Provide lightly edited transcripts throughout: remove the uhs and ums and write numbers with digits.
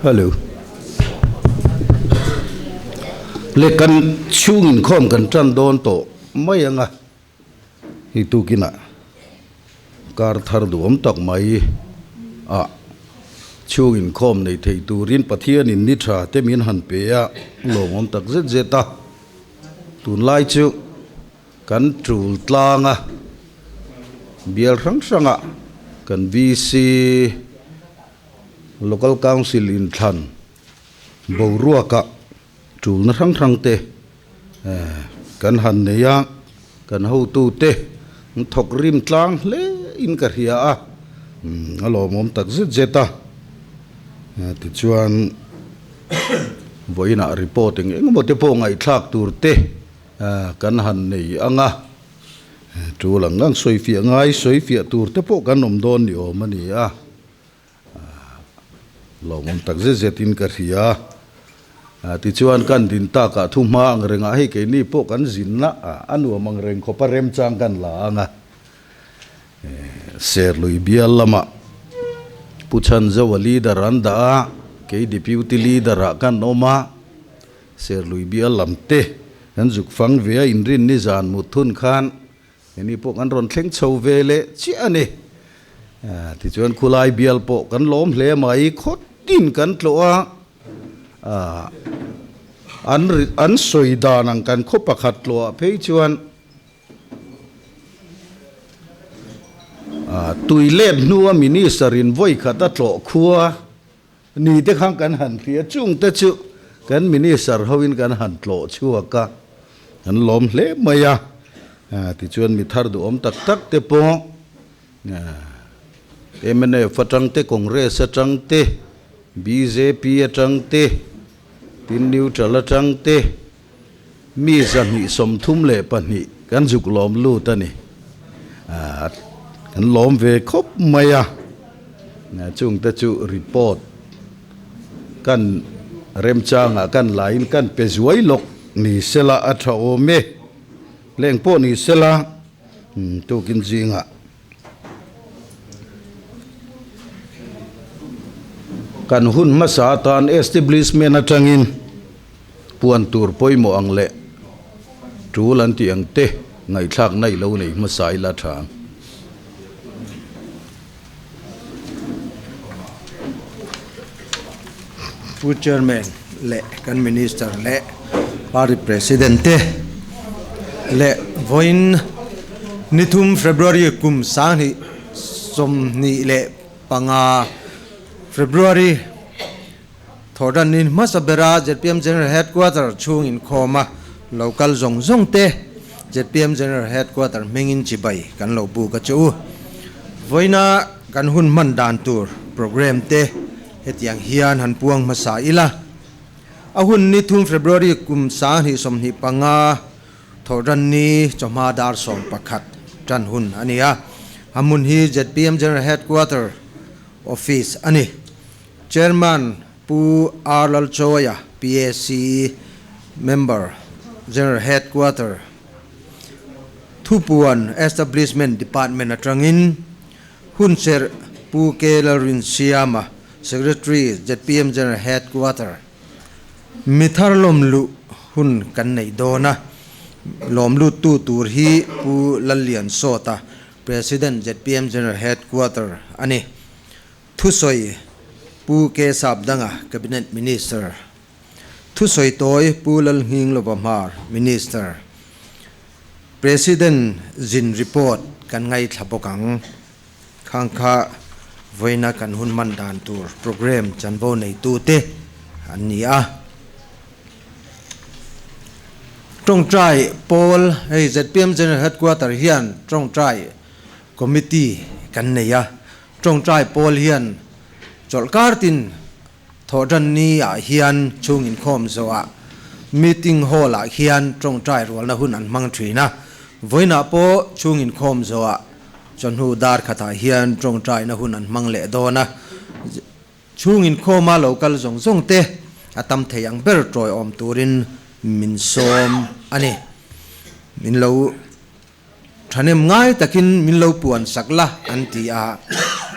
Hello. Le kan chhung inkhawm kan tan dawn tawh mai anga hei tukinah kar thar duhawm tak mai ah chhung inkhawm nei thei turin Pathianin ni tha te min han pe a lawmawm tak zet zet a tunlai chu Kan tul tlang a, bial hrang hrangah kan VC, Local Council inthlan boruakah tulna hrang hrang te kan han nei a, kan hotute an thawk rim tlang hle in ka hria a, a lawmawm tak zet zet a. Tichuan vawiinah report eng eng emaw te pawh ngaihthlak tur te Kan han nei ang a, tul ang ang sawifiah ngai sawifiah tur te pawh kan awm dawn ni awm a ni a, lawmawm tak zet zetin ka hria. Tichuan kan din takah thu hma ang rengah hei keini pawh kan zinna a nuam ang reng khawpa remchang kan la ang a, Serlui bial lamah Pu Chhanzoa leader an dah a, kei deputy leader ah kan awm a. Serlui bial lam te kan zuk fang ve a, inrin ni zan mut thun khan heni pawh kan rawn thleng chho ve leh chiah a ni. Tichuan khulai bial pawh kan lawm hle mai, khawtin kan tlawh a, an an sawi dan ang kan khaw pakhat tlawhah phei chuan tui let hnua minister in vawi khat a tlawh khua Ni te khan kan han hria chung te chu kan minister hoin kan han tlawh chhuak a, an lawm hle mai a, tichuan mi thar duhawm tak tak te pawh mnf atang te, Congress atang te, bjp atang te, tin neutral atang te mi 232 kan zuk lawm lut a ni. Kan lawm ve khawp mai a, chungte chu report kan remchangah kan lain kan pe zuai lawk ni sela a tha awm e, leng pawh ni sela tukin zingah. Kan hun hmasa atan establishment atangin puan tur pawimawh ang leh tul an tih ang te ngaihthlak naih lo nei hmasa ila tha ang. Pu Chairman leh kan Minister leh Party President te leh vawiin nithum February kum 2025 February thawhdan ni hmasa bera zpm General Headquarter chhung inkhawm a lo kal zawng zawng te zpm General Headquarter hmingin chibai kan lo buk a che u. Vawiina kan hun hman dan tur programme te hetiang hian han puang hmasa ila. A hun ni thum February kum 2025 thawhran ni chawhma dar 11 tan hun a ni a. A hmun hi zpm General Headquarter Office a ni. Chairman Pu R Lalchawia, PAC Member, General Headquarter, Thupuan Establishment Department atangin Hunserh Pu K Lalrinsiama, Secretary, zpm General Headquarter. Mi thar lawm luh hun kan neih dawn a, lawm luttu tur hi Pu Lalliansawta, President, zpm General Headquarter a ni. Thusawi Pu K Sapdanga, Cabinet Minister. Thusawi tawi Pu Lalnghinglova Hmar, Minister. President zin report kan ngaithla bawk ang. Khang kha vawiina kan hun hman dan tur programme chanvo neitute an ni a. Tawngtai pawl, hei zpm General Headquarter hian tawngtai committee kan nei a. Tawngtai pawl hian chawlhkar tin Thawhtan ni ah hian chhung inkhawm zawhah meeting hall ah hian tawngtai rualna hun an hmang thin a, vawiinah pawh chhung inkhawm zawhah chawhnu dar khatah hian tawngtaina hun an hmang leh dawn a, chhung inkhawma lo kal zawng zawng te a tam thei ang ber tawiawm turin min sawm a ni. Min lo. Thahnem ngai takin min lo puan sak la an ti a,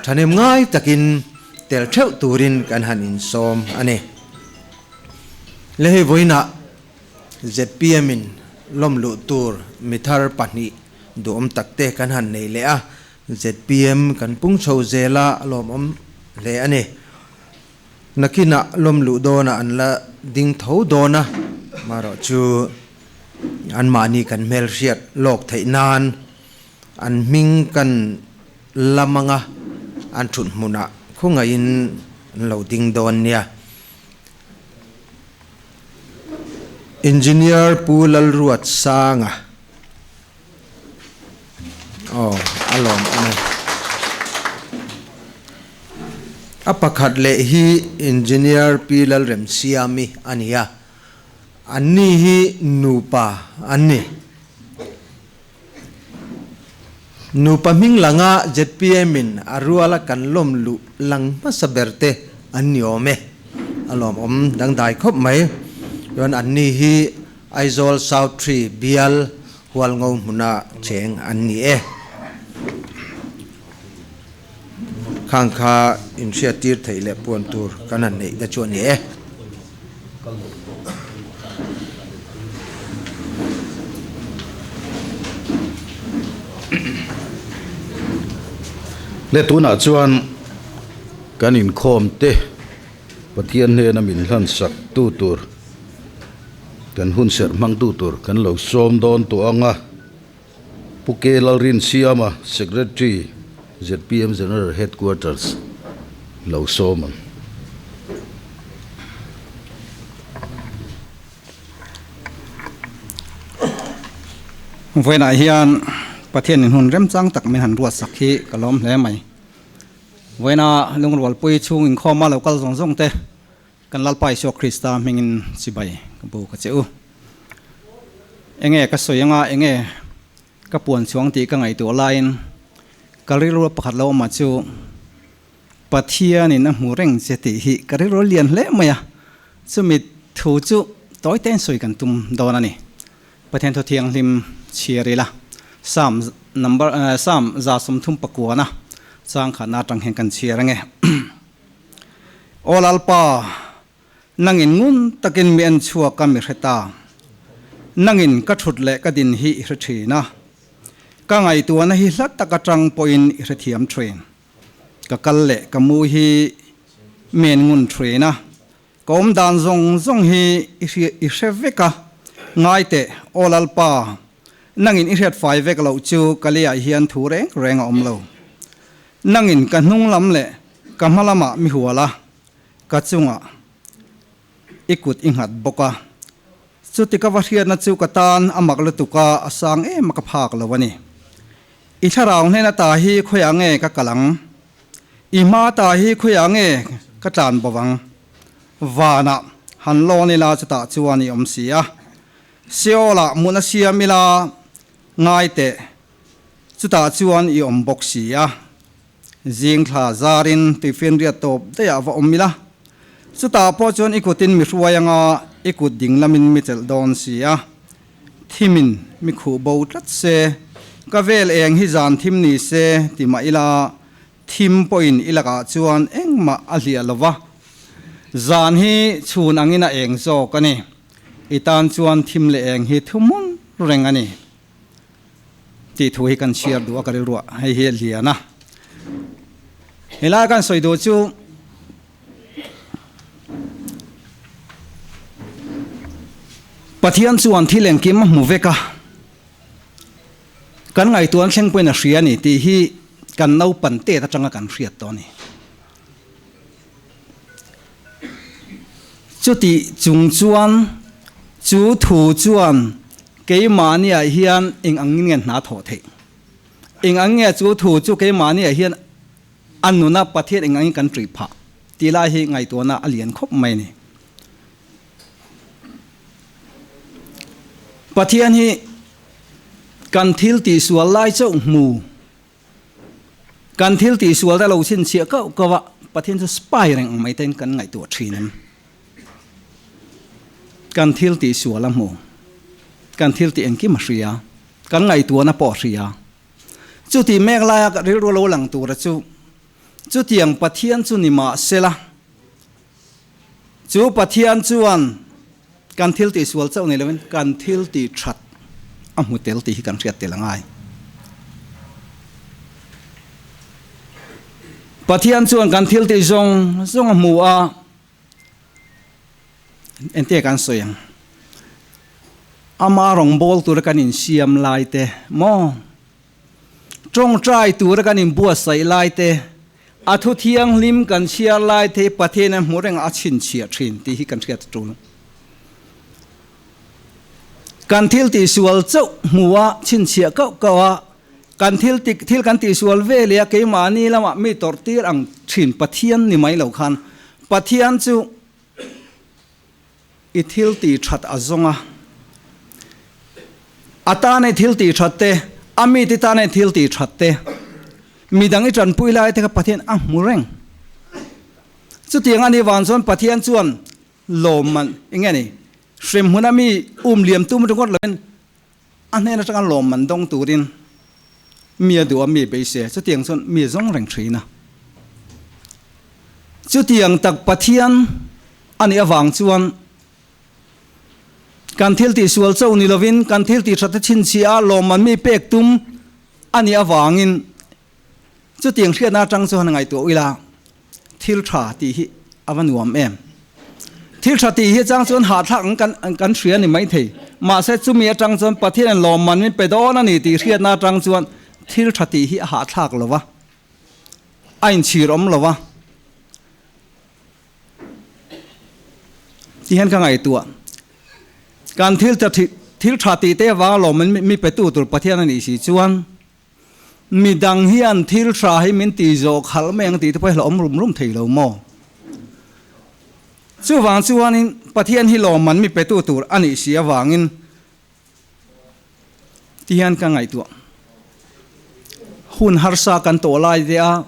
thahnem ngai takin tel theuh turin kan han insawm a ni. Le hei vawiinah zpm in lawm luh tur mithar pahnih duhawm takte kan han nei leh a, zpm kan pung chho zel a lawmawm hle a ni. Nakinah lawm luh dawnah an la ding tho dawn a, marawhchu anmahni kan hmelhriat lawk theih nan an hming kan lam anga an thut hmunah khawngaihin an lo ding dawn nia. Engineer Pu Lalruatsanga. Aw, a lawm awm e. A pakhat leh hi Engineer Pi Lalremsiami a ni a, anni hi nupa an ni. Nupa hming langa zpm in a ruala kan lawm luh lang hmasa ber te an ni awm e. A lawmawm dangdai khawp mai. Chuan anni hi Aizawl South Tree bial Hualngo hmuna cheng an ni e. Khang kha inhriattir theih leh puan tur kan han neih te chu a ni e. Le tunah chuan kan inkhawm te Pathian hnena min hlansak tu tur Kan hun serh hmangtu tur kan lo sawm dawn tawh ang a, Pu K Lalrinsiama, Secretary, zpm General Headquarters lo sawm ang. Vawiinah hian Pathianin hun remchang tak min han ruatsak hi ka lawm hle mai. Vawiina lungrualpui chhung inkhawma lo kal zawng zawng te Kan Lalpa Isua Krista hmingin chibai ka bu ka che u. Enge ka sawi anga enge ka puan chuang tih ka ngaihtuah laiin ka rilru pakhat lo awmah chu Pathianin a hmu reng che tih hi ka rilru a lian hle mai a, chumi thu chu tawi tein sawi kan tum dawn a ni. Pathian thu thianghlim chhiar ila Psalm number Psalm 139 chang khatna atang hian kan chhiar ange. Aw Lalpa, nangin ngun takin mi en chhuak a mi hre ta. Nangin ka thut leh ka din hi i hre thin a. Ka ngaihtuahna hi hla tak atang pawhin i hrethiam thin. Ka kal leh ka mu hi mi en ngun thin a. Ka awm dan zawng zawng hi i hre vek a. Ngai teh, Aw Lalpa, nangin i hriat fai vek loh chu ka leiah hian thu reng reng a awm lo. Nangin ka hnung lam leh Ka hma lamah mi hual a, ka chungah i kut i nghat bawk a. Chuti ka va hriatna chu ka tan a mak lutuk a, a sang em a ka phak lo a ni. I thlarau hnena ta hi khawiah nge ka kal ang? I hma ta hi khawiah nge ka tlan bo ang? Vanah han lawn ila chutah chuan i awm si a. Seolah mutna siam ila ngai teh, chutah chuan i awm bawk si a. Zing thla zarin tuifinriat tawp daih ah va awm ila, chutah pawh chuan i kutin mi hruai anga i kut ding lamin mi chelh dawn si a, thimin mi khuh bo tlat se, ka vel eng hi zan thim ni se ti mah ila, thim pawhin i lakah chuan engmah a hliah lo va, zan hi chhun angin a eng zawk a ni, i tan chuan thim leh eng hi thuhmun reng a ni. Tih thu hi kan chhiar duh a ka rilruah hei hi a lian a. Helai kan sawi duh chu Pathian chuan thil engkim a hmu vek a, kan ngaihtuahna thleng pawhin a hria a ni tih hi kan naupan tet atanga kan hriat tawh a ni. Chutih chung chuan chu thu chuan keimahniah hian eng ang nge hna thawh theih? Eng ang nge chu thu chu keimahniah hian a nuna Pathian eng angin kan ṭih phah tih lai hi ngaihtuahna a lian khawp mai a ni. Pathian hi kan thil tihsual lai chauh hmu. Kan thil tihsual te lo chhinchhiah kauh kauh a, Pathian chu spy reng ang mai tein kan ngaihtuah thin em? Kan thil tihsual a hmu, kan thil tih engkim a hria, kan ngaihtuahna pawh a hria. Chutih mek laia rilru lo lang tura chu Chutiang Pathian chu ni mah sela, chu Pathian chuan kan thil tih sual chauh ni lovin kan thil tih that a hmu tel tih hi kan hriat tel a ngai. Pathian chuan kan thil tih zawng zawng a hmu a, Engtia kan sawi ang? Ama rawngbâwl tura kan insiam lai te maw? Ṭawngṭai tura kan inbuatsaih lai te, a thu thianghlim kan chhiar lai te hi Pathian a hmu reng a, a chhinchhiah ṭhin tih hi kan hriat a ṭul. Kan thil tihsual chauh hmu a, chhinchhiah kauh kauh a, kan thil tik thil kan tihsual ve leh a keimahni lamah mi tawrh tir ang ṭhin Pathian ni mai lo khan Pathian chu i thil tih that a zawng a, a tan i thil tih that te, a mite tan i thil tih that te, midang i tanpui lai te kha Pathian a hmu reng. Chutiang a nih vang chuan Pathian chuan lawmman eng nge ni hremhmun a mi um liam tum ringawt loin a hnen atanga lawmman dawng turin mi a duh a, mi beisei a, chutiang chuan mi a zawng reng thin a. Chutiang tak Pathian a nih avang chuan kan thil tihsual chauh ni lovin kan thil tih that te chhinchhiah a lawmman mi pek tum a nih avangin chutiang hriatna atang chuan ngaihtuah ila thil tha tih hi a va nuam em. Thil tha tih hi chang chuan hahthlak ang kan kan hria a ni maithei. Mahse chumi atang chuan Pathianin lawmman min pe dawn a ni tih hriatna atang chuan thil tha tih hi a hahthlak lo va. A inchhir awm lo a, ti hian ka ngaihtuah. Kan thil tha thil tha tih te avanga lawm in mi petu tur Pathian a nih si chuan midang hian thil tha hi min tih zawh khalh mai ang tih te pawh hi la awm rum rum thei lo maw? Chuvang chuanin Pathian hi lawmman mi petu tur a nih si avangin Ti hian ka ngaihtuah. Hun harsa kan tawh lai te a,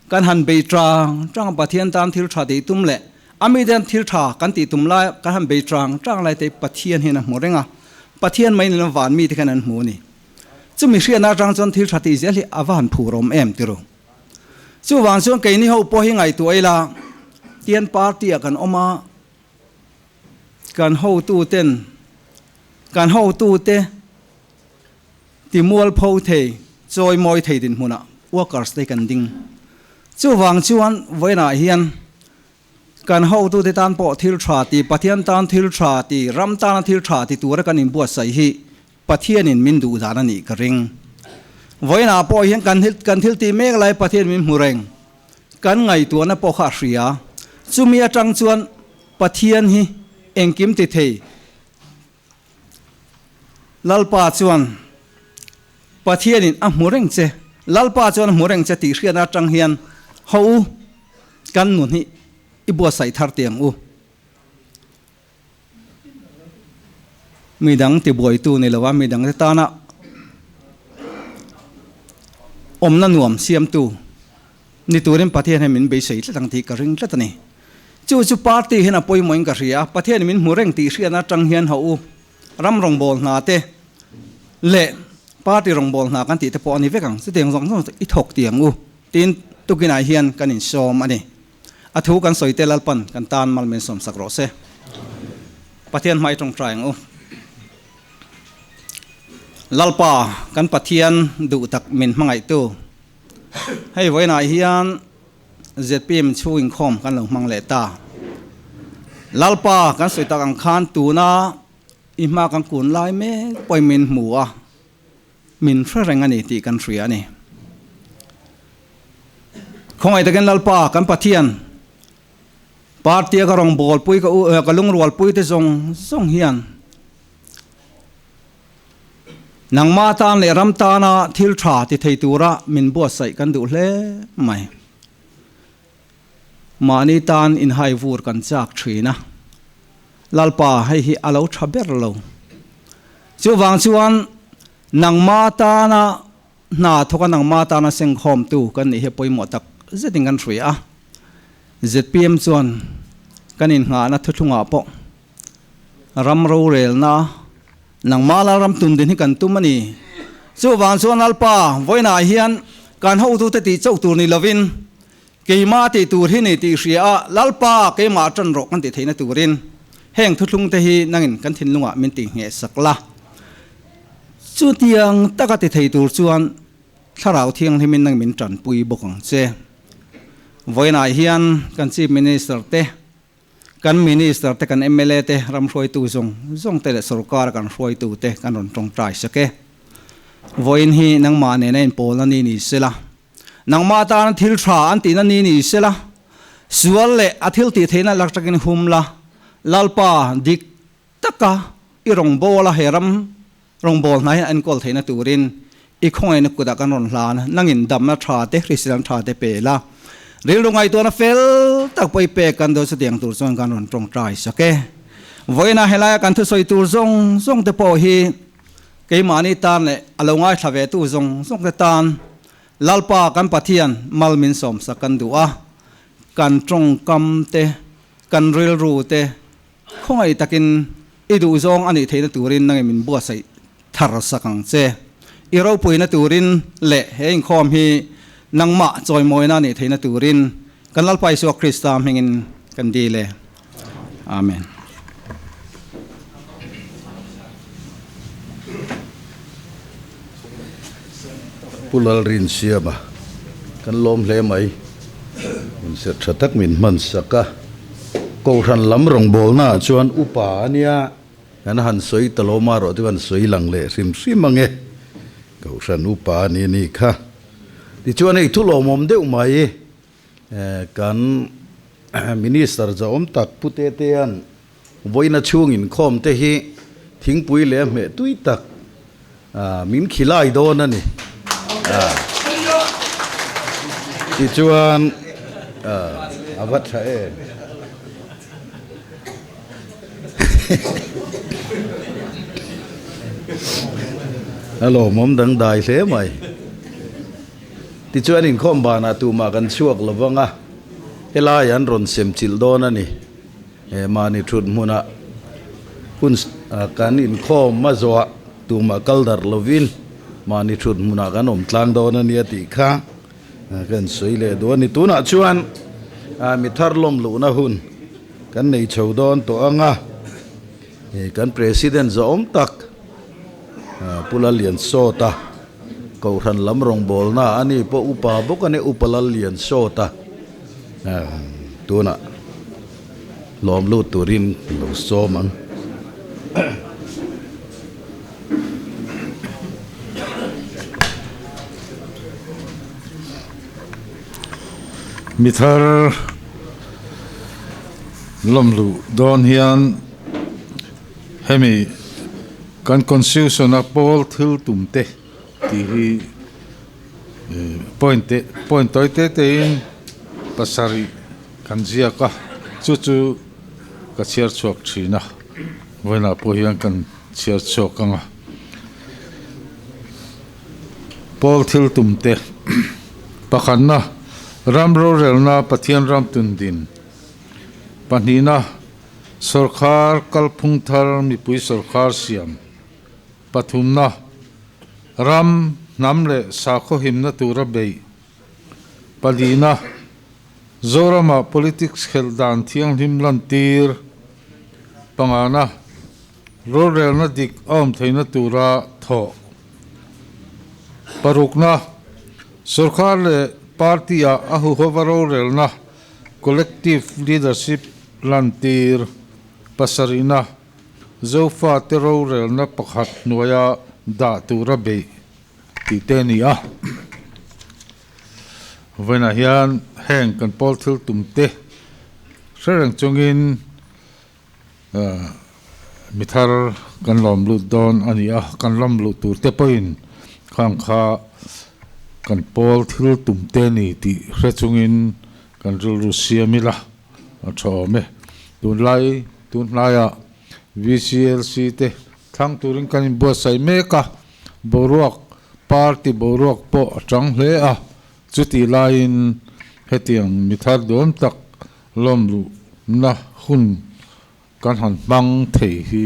kan han bei tang tang a, Pathian tan thil tha tih tum leh a mite tan thil tha kan tih tum lai kan han bei tang tang lai te Pathian hian a hmu reng a, Pathian mai nilo van mite khan an hmu a ni. Chumi hriatna atang chuan thil tha tih zel hi a va han phur awm em ti ru. Chuvang chuan keini ho pawh hi ngaihtuah ila, tian party ah kan awm a, Kan hotuten kan hotute timualpho thei, chawimawi thei dinhmunah workers te kan ding. Chuvang chuan vawiinah hian kan hotute tan pawh thil tha ti, Pathian tan thil tha ti, ram tana thil tha ti tura kan inbuatsaih hi Pathianin min duh dan a nih ka ring. Vawiinah pawh hian kan kan thil tih mek lai Pathian min hmu reng. Kan ngaihtuahna pawh kha a hria. Chumi atang chuan Pathian hi engkim ti thei. Lalpa chuan Pathianin a hmu reng che. Lalpa chuan a hmu reng che tih hriatna atang hian ho u kan nun hi i buatsaih thar teh ang u. Midang tibuaitu ni lo a, midang te tana awmna nuam siamtu ni turin Pathian hian min beisei tlat ang tih ka ring tlat a ni. Chu chu party hian a pawimawhin ka hria a, Pathian min hmu reng tih hriatna atang hian hauh u ram rawngbâwl hna te leh party rawngbâwl hna kan tih te pawh a ni vek ang, chutiang zawng zawng chu i thawk tih ang u tiin tukinah hian kan insawm a ni. A thu kan sawi te Lalpan kan tan mal min sawmsak rawh se. Pathian hmai tawngtai ang u. Lalpa kan Pathian duh tak min hmangaihtu. Hei vawiinah hian zpm chhung inkhawm kan lo hmang leh ta. Lalpa kan sawi tak ang khan tuna i hma kan kun lai mek pawhin min hmu a. Min hre reng a ni tih kan hria a ni. Khawngaih takin Lalpa kan Pathian, party a ka rawngbawlpui ka u ka lungrualpui te zawng zawng hian nangmah tan leh ram tana thil tha ti thei tura min buatsaih kan duh hle mai. Mahni tan inhai vur kan chak thin a, Lalpa hei hi a lo tha ber lo. Chuvang chuan nangma tana hna thawka nangma tana sengkhawmtu kan nih hi pawimawh tak zetin kan hria a. Zpm chuan kan innghahna thuthlungah pawh ram rorelna nangma Lalram tundin hi kan tum a ni. Chuvang chuan Lalpa vawiinah hian kan hotute tih chauh tur ni lovin, Keimah tih tur hi ni tih hria a, Lalpa, keimah ṭan rawh kan tih theihna turin heng thuthlungte hi nangin kan thinlungah min tingheh sak la. Chutiang taka ti thei tur chuan Thlarau Thianghlimin nang min ṭanpui bawk ang che. Vawiinah hian kan Chief Minister te, kan Minister te, kan mla te, ram hruaitu zawng zawng te leh sorkara kan hruaitu te kan rawn ṭawngṭai sak e. Vawiin hi nangmah nena inpawlna ni ni sela, nangmah atana thil ṭha an tihna ni ni sela, sual leh a thil tih theihna lak takin hum la, Lalpa dik taka i rawngbawla he ram rawngbâwl hna hian enkawl theihna turin i khawngaihna kutah kan rawn hlan a, nangin damna ṭha te, hriselna ṭha te pe la, rilru ngaihtuahna fel tak pawh i pek kan dawn chutiang tur chuan kan rawn ṭawngṭai sak e. Vawiinah helaia kan thusawi tur zawng zawng te pawh hi keimahni tan leh a lo ngaithla ve tu zawng zawng te tan Lalpa kan Pathian mal min sawmsak kan duh a, kan ṭawngkam te, kan rilru te, Khawngaih takin i duhzawng a nih theihna turin nangin min buatsaih thar sak ang che. I ropuina turin leh he inkhawm hi nangmah chawimawina a nih theihna turin kan Lalpa Isua Krista hmingin kan dil e. Amen. Pu Lalrinsiama kan lawm hle mai. Inserh tha tak min hman sak a. Kohhran lam rawngbawlnaah chuan upa a nia, kan han sawi ta lo mah erawh chu kan sawi lang leh hrim hrim ang e. Kohhran upa a ni a ni kha. Tichuan hei thu lawmawm deuh mai kan Minister zahawm tak Pu Tetea'n vawiina chhung inkhawm te hi thingpui leh a hmeh tui tak min khilai dawn a ni. Tichuan a va tha em. A lawmawm dangdai hle mai. Tichuan inkhawm banah tumah kan chhuak lo vang a, helai an rawn sem chilh dawn a ni. Mahni thut hmunah hun kan inkhawm a zawhah tumah kal darh lovin mahni thut hmunah kan awm tlang dawn a nia tih kha kan sawi leh duh a ni. Tunah chuan mi thar lawm luhna hun kan nei chho dawn tawh ang a, kan President zawhawm tak Pu Lalliansawta Kohhran lam rawngbawlna a ni pawh upa bawk a ni, Upa Lalliansawta tunah lawm lut turin lo sawm ang. Mi thar lawm luh dawn hian hemi kan constitution a pawl thil tum te tih hi point te point tawi te te in pasarih kan ziak a chu chu ka chhiar chhuak thin a vawiinah pawh hian kan chhiar chhuak ang a pawl thil tum te pakhatna ram rorelna Pathian ram tun din pahnihna Sawrkhar kalphung thar mipui sawrkhar siam pathumna, ram, hnam leh sakhaw himna tura beih palina, Zorama politics khelh dan thianghlim lantir pangana, rorelna dik a awm theihna tura thawh parukna, sawrkhar leh party-ah a huhova rorelna, collective leadership, Lantir pasarihna Zofate rorelna pakhat hnuaia dah tura beih tih te a ni a. Vawiinah hian heng kan pawl thil tum te hre reng chungin mi thar kan lawm lut dawn a ni a, kan lawm luh tur te pawhin khang kha kan pawl thil tum te a ni tih hre chungin kan rilru siam ila. A tha awm e. Tunlai tun hnaiah VCLC te thlang turin kan inbuatsaih mek a, boruak party boruak pawh a tang hle a, chutih laiin hetiang mi thar duam tak lawm luhna hun kan han hmang thei hi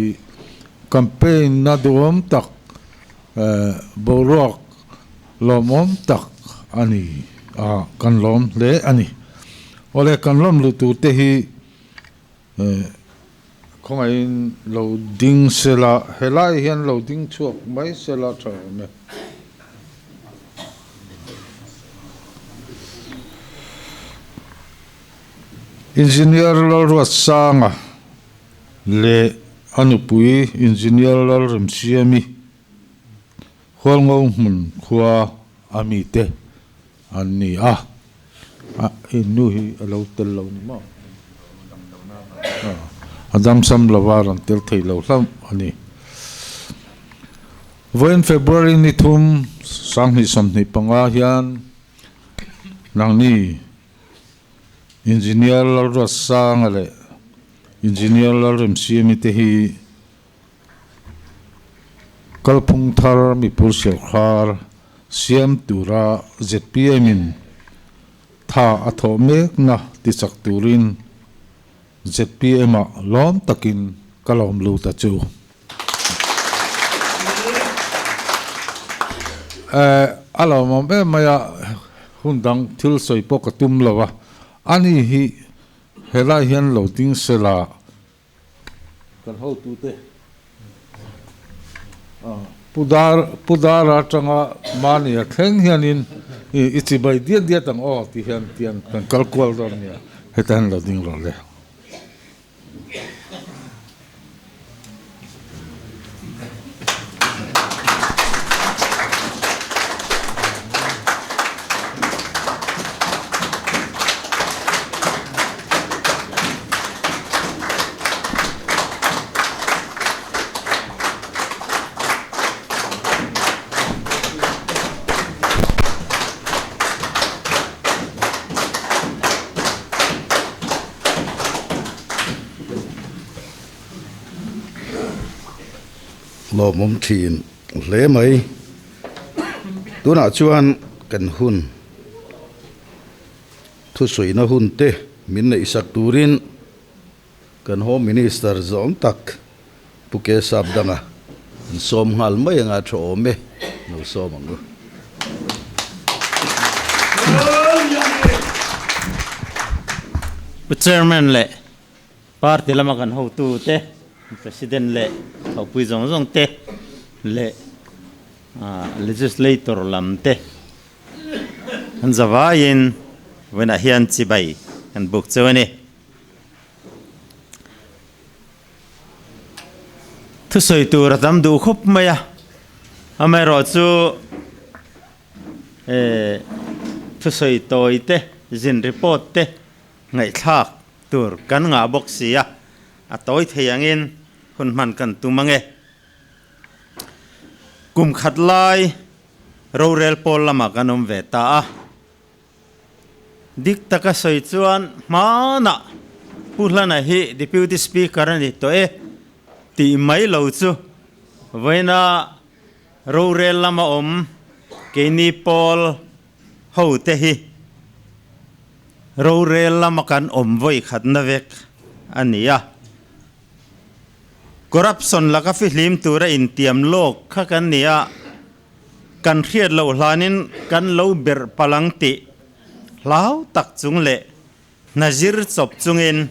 campaign na duam tak boruak lawmawm tak a ni a, kan lawm hle a ni. Awle kan lawm luh tur te hi khawngaihin lo ding sela, helai hian lo ding chhuak mai sela tha awm e. Engineer Lalruatsanga leh a nupui Engineer Lalremsiami Hualngo hmun khua a mite an ni a, a innu hi a lo tel lo ni maw? A damsam lova rawn tel thei lo hlauh a ni. Vawiin February ni thum 2025 hian nangni Engineer Lalruatsanga leh Engineer Lalremsiami te hi Kalphung thar mipur sawrkar siam tura zpm in tha a thawh mekna tichak turin zpm ah lawm takin ka lawm lut a chu. A lawmawm em mai a, hun dang thil sawi pawh ka tum lo a, ani hi helai hian lo ding sela Kan hotute Pu Dara atanga mahni a thleng hianin i chibai diat diat ang aw ti hian tian kan kal kual dawn a nia, heta hian lo ding rawh le. Lawmawm thin hle mai. Tunah chuan kan hun Thusawiina hun te min neihsak turin kan Home Minister zawm tak Pu Kesap Danga an sawm nghal mai anga tha awm e, lo sawm ang u. Pu Chairman leh Party lama kan hotu te, President leh thawhpui zawng zawng te leh Legislator lam te An zavaiin vawiinah hian chibai kan buk cheu a ni. Thusawi tur a tam duh khawp mai a, amaherawh chu thusawi tawi te, zin report te ngaihthlak tur kan ngah bawk si a, a tawi thei angin hun hman kan tum ange. Kum khat lai Rorel pawl lamah kan awm ve ta a, dik taka sawi chuan hmanah Pu Hlana hi Deputy Speaker a ni tawh e tih mai lo chu vawiina rorel lama awm keini pawl hote hi rorel lama kan awm vawi khatna vek a ni a. Corruption laka fihlim tura intiam lawk kha kan ni a, kan hriat loh hlanin kan lo berh palang tih hlau tak chung leh hna zir chawp chungin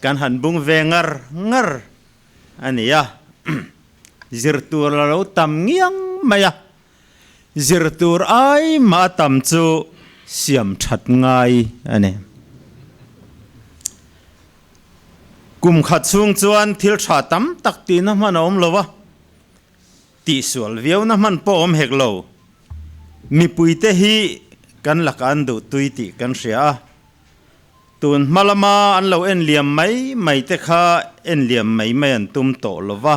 kan han bung ve ngar ngar a ni a, zir tur a lo tam ngiang mai a, zir tur ai mah a tam chu siam that ngai a ni. Kum khat chhung chuan thil tha tam tak tihna hman a awm lo a, tihsual viauna hman pawh awm hek lo. Mipuite hi kan laka an duh tui tih kan hria a, tun hma lama an lo en liam mai mai te kha en liam mai mai an tum tawh lo va.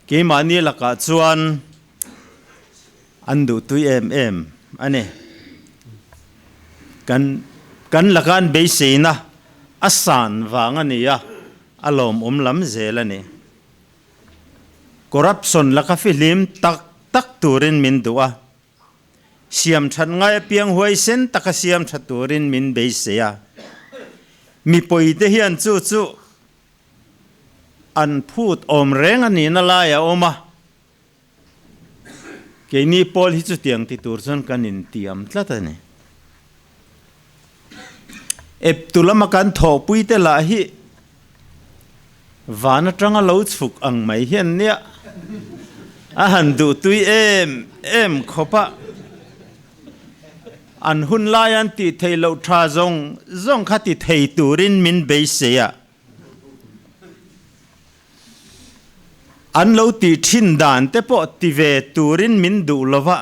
Keimahni lakah chuan an duhtui em em a ni. Kan kan laka an beiseina a san vang a ni a, a lawmawm lam zel a ni. Corruption laka fihlim tak tak turin min duh a, siam that ngai apiang huaisen taka siam tha turin min beisei a. Mipuite hian chu chu An phut awm reng a nihna lai a awm a, keini pawl hi chutiang ti tur chuan kan intiam tlat a ni. Eptu lama kan thawhpuite lah hi van atanga lo chhuk ang mai hian nia a han duhtui em em khawp a. An hun lai an tih theih loh tha zawng zawng kha ti thei turin min beisei a. An lo tih thin dan te pawh ti ve turin min duh lo va.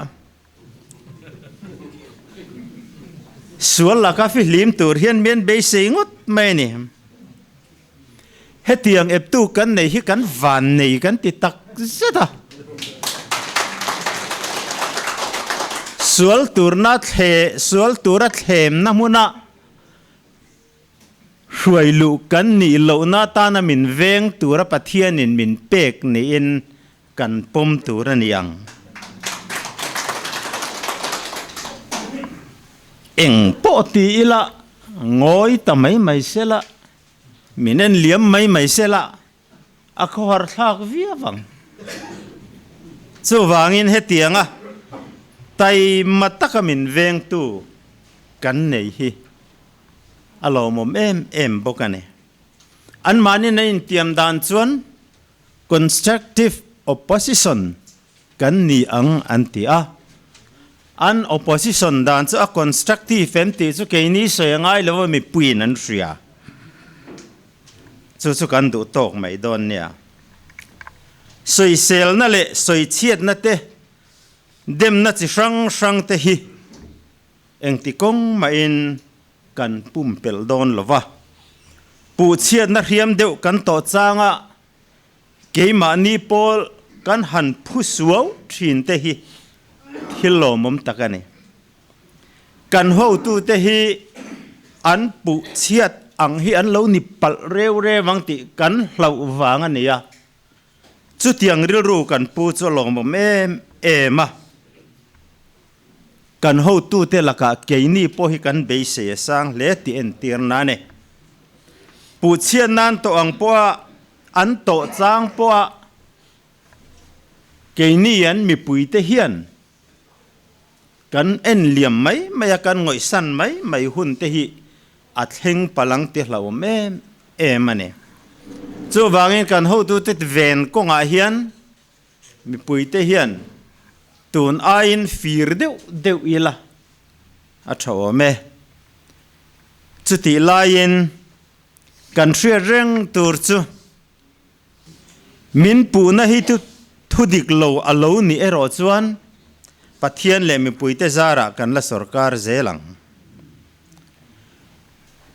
Sual laka fihlim tur hian mian beisei ngawt mai a ni. Hetiang eptu kan nei hi kan van nei kan ti tak zet a. Sual turna thle sual tura thlemna hmuna hruai luh kan nih lohna atana min veng tura Pathianin min pek niin kan pawm tur a ni ang. Eng pawh ti ila ngawi ta mai mai sela, min en liam mai mai sela, a khawhar thlak viau ang. Chuvangin hetianga taima taka min vengtu kan nei hi a lawmawm em em bawk a ni. Anmahni na intiam dan chuan Constructive opposition kan ni ang an ti a. An opposition dan chu a constructive em tih chu keini sawi a ngai lo a mipuiin an hria. Chu chu kan duh tawk mai dawn nia. Sawiselna leh sawichhiatna te, demna chi hrang hrang te hi engti kawng mahin kan pumpelh dawn lo va. Puhchhiatna hriam deuh kan tawh changa keimahni pawl kan han phu suau thin te hi thil lawmawm tak a ni. Kan hotute hi an puhchhiat ang hi an lo ni palh reu reu ang tih kan hlauh vang a ni a. Chutiang rilru kan pu chu a lawmawm em em a. Kan hotute lakah keini pawh hi kan beisei a sang hle tih entir nan e. Puhchhiat nan tawh ang pawha an tawh chang pawha keini an mipuite hian kan en liam mai mai a, kan ngawihsan mai mai hun te hi a thleng palang ti hlauhawm em em a ni. Chuvangin kan hotute ven kawngah hian Mipuite hian tun aiin fir deuh deuh ila a tha awm e. Chutih laiin kan hriat reng tur chu min puhna hi chu thu dik lo a lo nih erawh chuan Pathian leh mipuite zarah kan la sawrkar zel ang.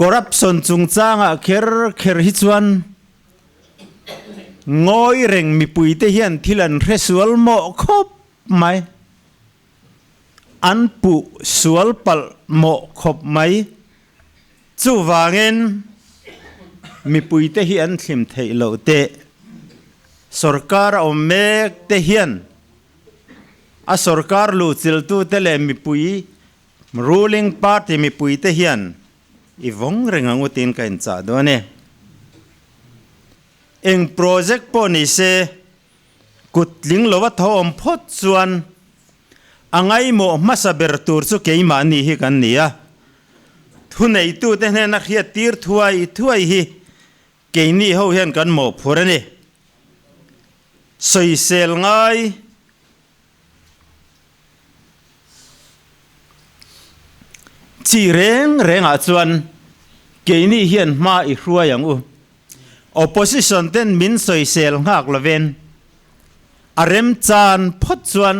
Corruption chungchangah kher kher hi chuan Ngawi reng mipuite hian thil an hre sual mawh khawp mai. An puh sual palh mawh khawp mai. Chuvangin mipuite hi an thlim theih loh teh. Sorkar a awm mek te hian a sorkar luhchiltute leh mipui ruling party mipuite hian I vawng reng ang u tiin ka inchah dawn e. Eng project pawh ni se, kut tling lova tho awm phawt chuan a ngaimawh hmasa ber tur chu keimahni hi kan ni a. Thuneitute hnena hriattir thuai thuai hi keini ho hian kan mawhphur a ni. Sawisel ngai. Chi reng rengah chuan keini hian hma i hruai ang u. Opposition ten min sawisel nghak lovin a remchan phawt chuan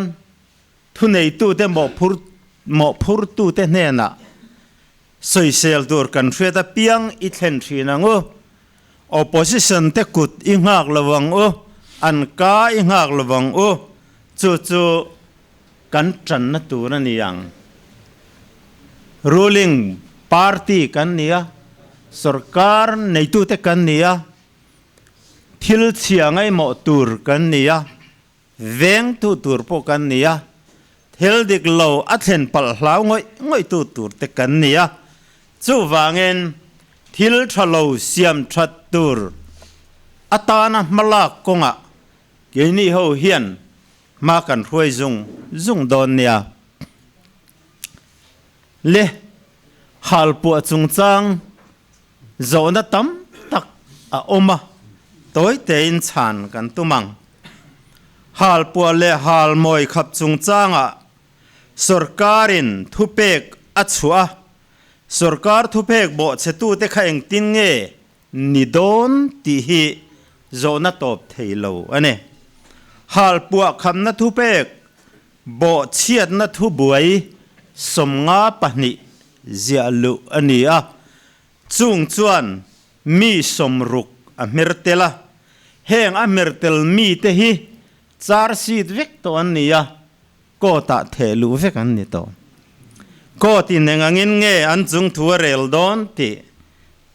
thuneitute mawhphur mawhphurtute hnenah sawisel tur kan hriat apiang i thlen thin ang u. Opposition te kut i nghak lo ang u, an ka i nghak lo ang u, chu chu kan tanna tur a ni ang. Ruling party kan ni a, sorkar neitute kan ni a, thil chhia ngaihmawh tur kan ni a, vengtu tur pawh kan ni a, thil dik lo a thlen palh hlau ngawih ngawihtu tur te kan ni a, chuvangin thil tha lo siam that tur atana hmalak kawngah keini ho hian hma kan hruai zung zung dawn nia. Le, halpuah chungchang. Zawhna tam tak a awm a, tawi tein chhan kan tum ang. Halpuah leh halmawi khap chungchangah sorkarin thupek a chhuah a, sorkar thupek bawhchhetute kha engtin nge ni dawn tih hi zawhna tawp thei lo a ni. Halpuah khamna thupek bawhchhiatna thubuai 52 ziah luh a ni a, chung chuan mi 60 a hmer tel a, heng a hmer tel mite hi charge sheet vek tawh an ni a, court ah theh luh vek an ni tawh. Court in eng angin nge an chung thu a rel dawn tih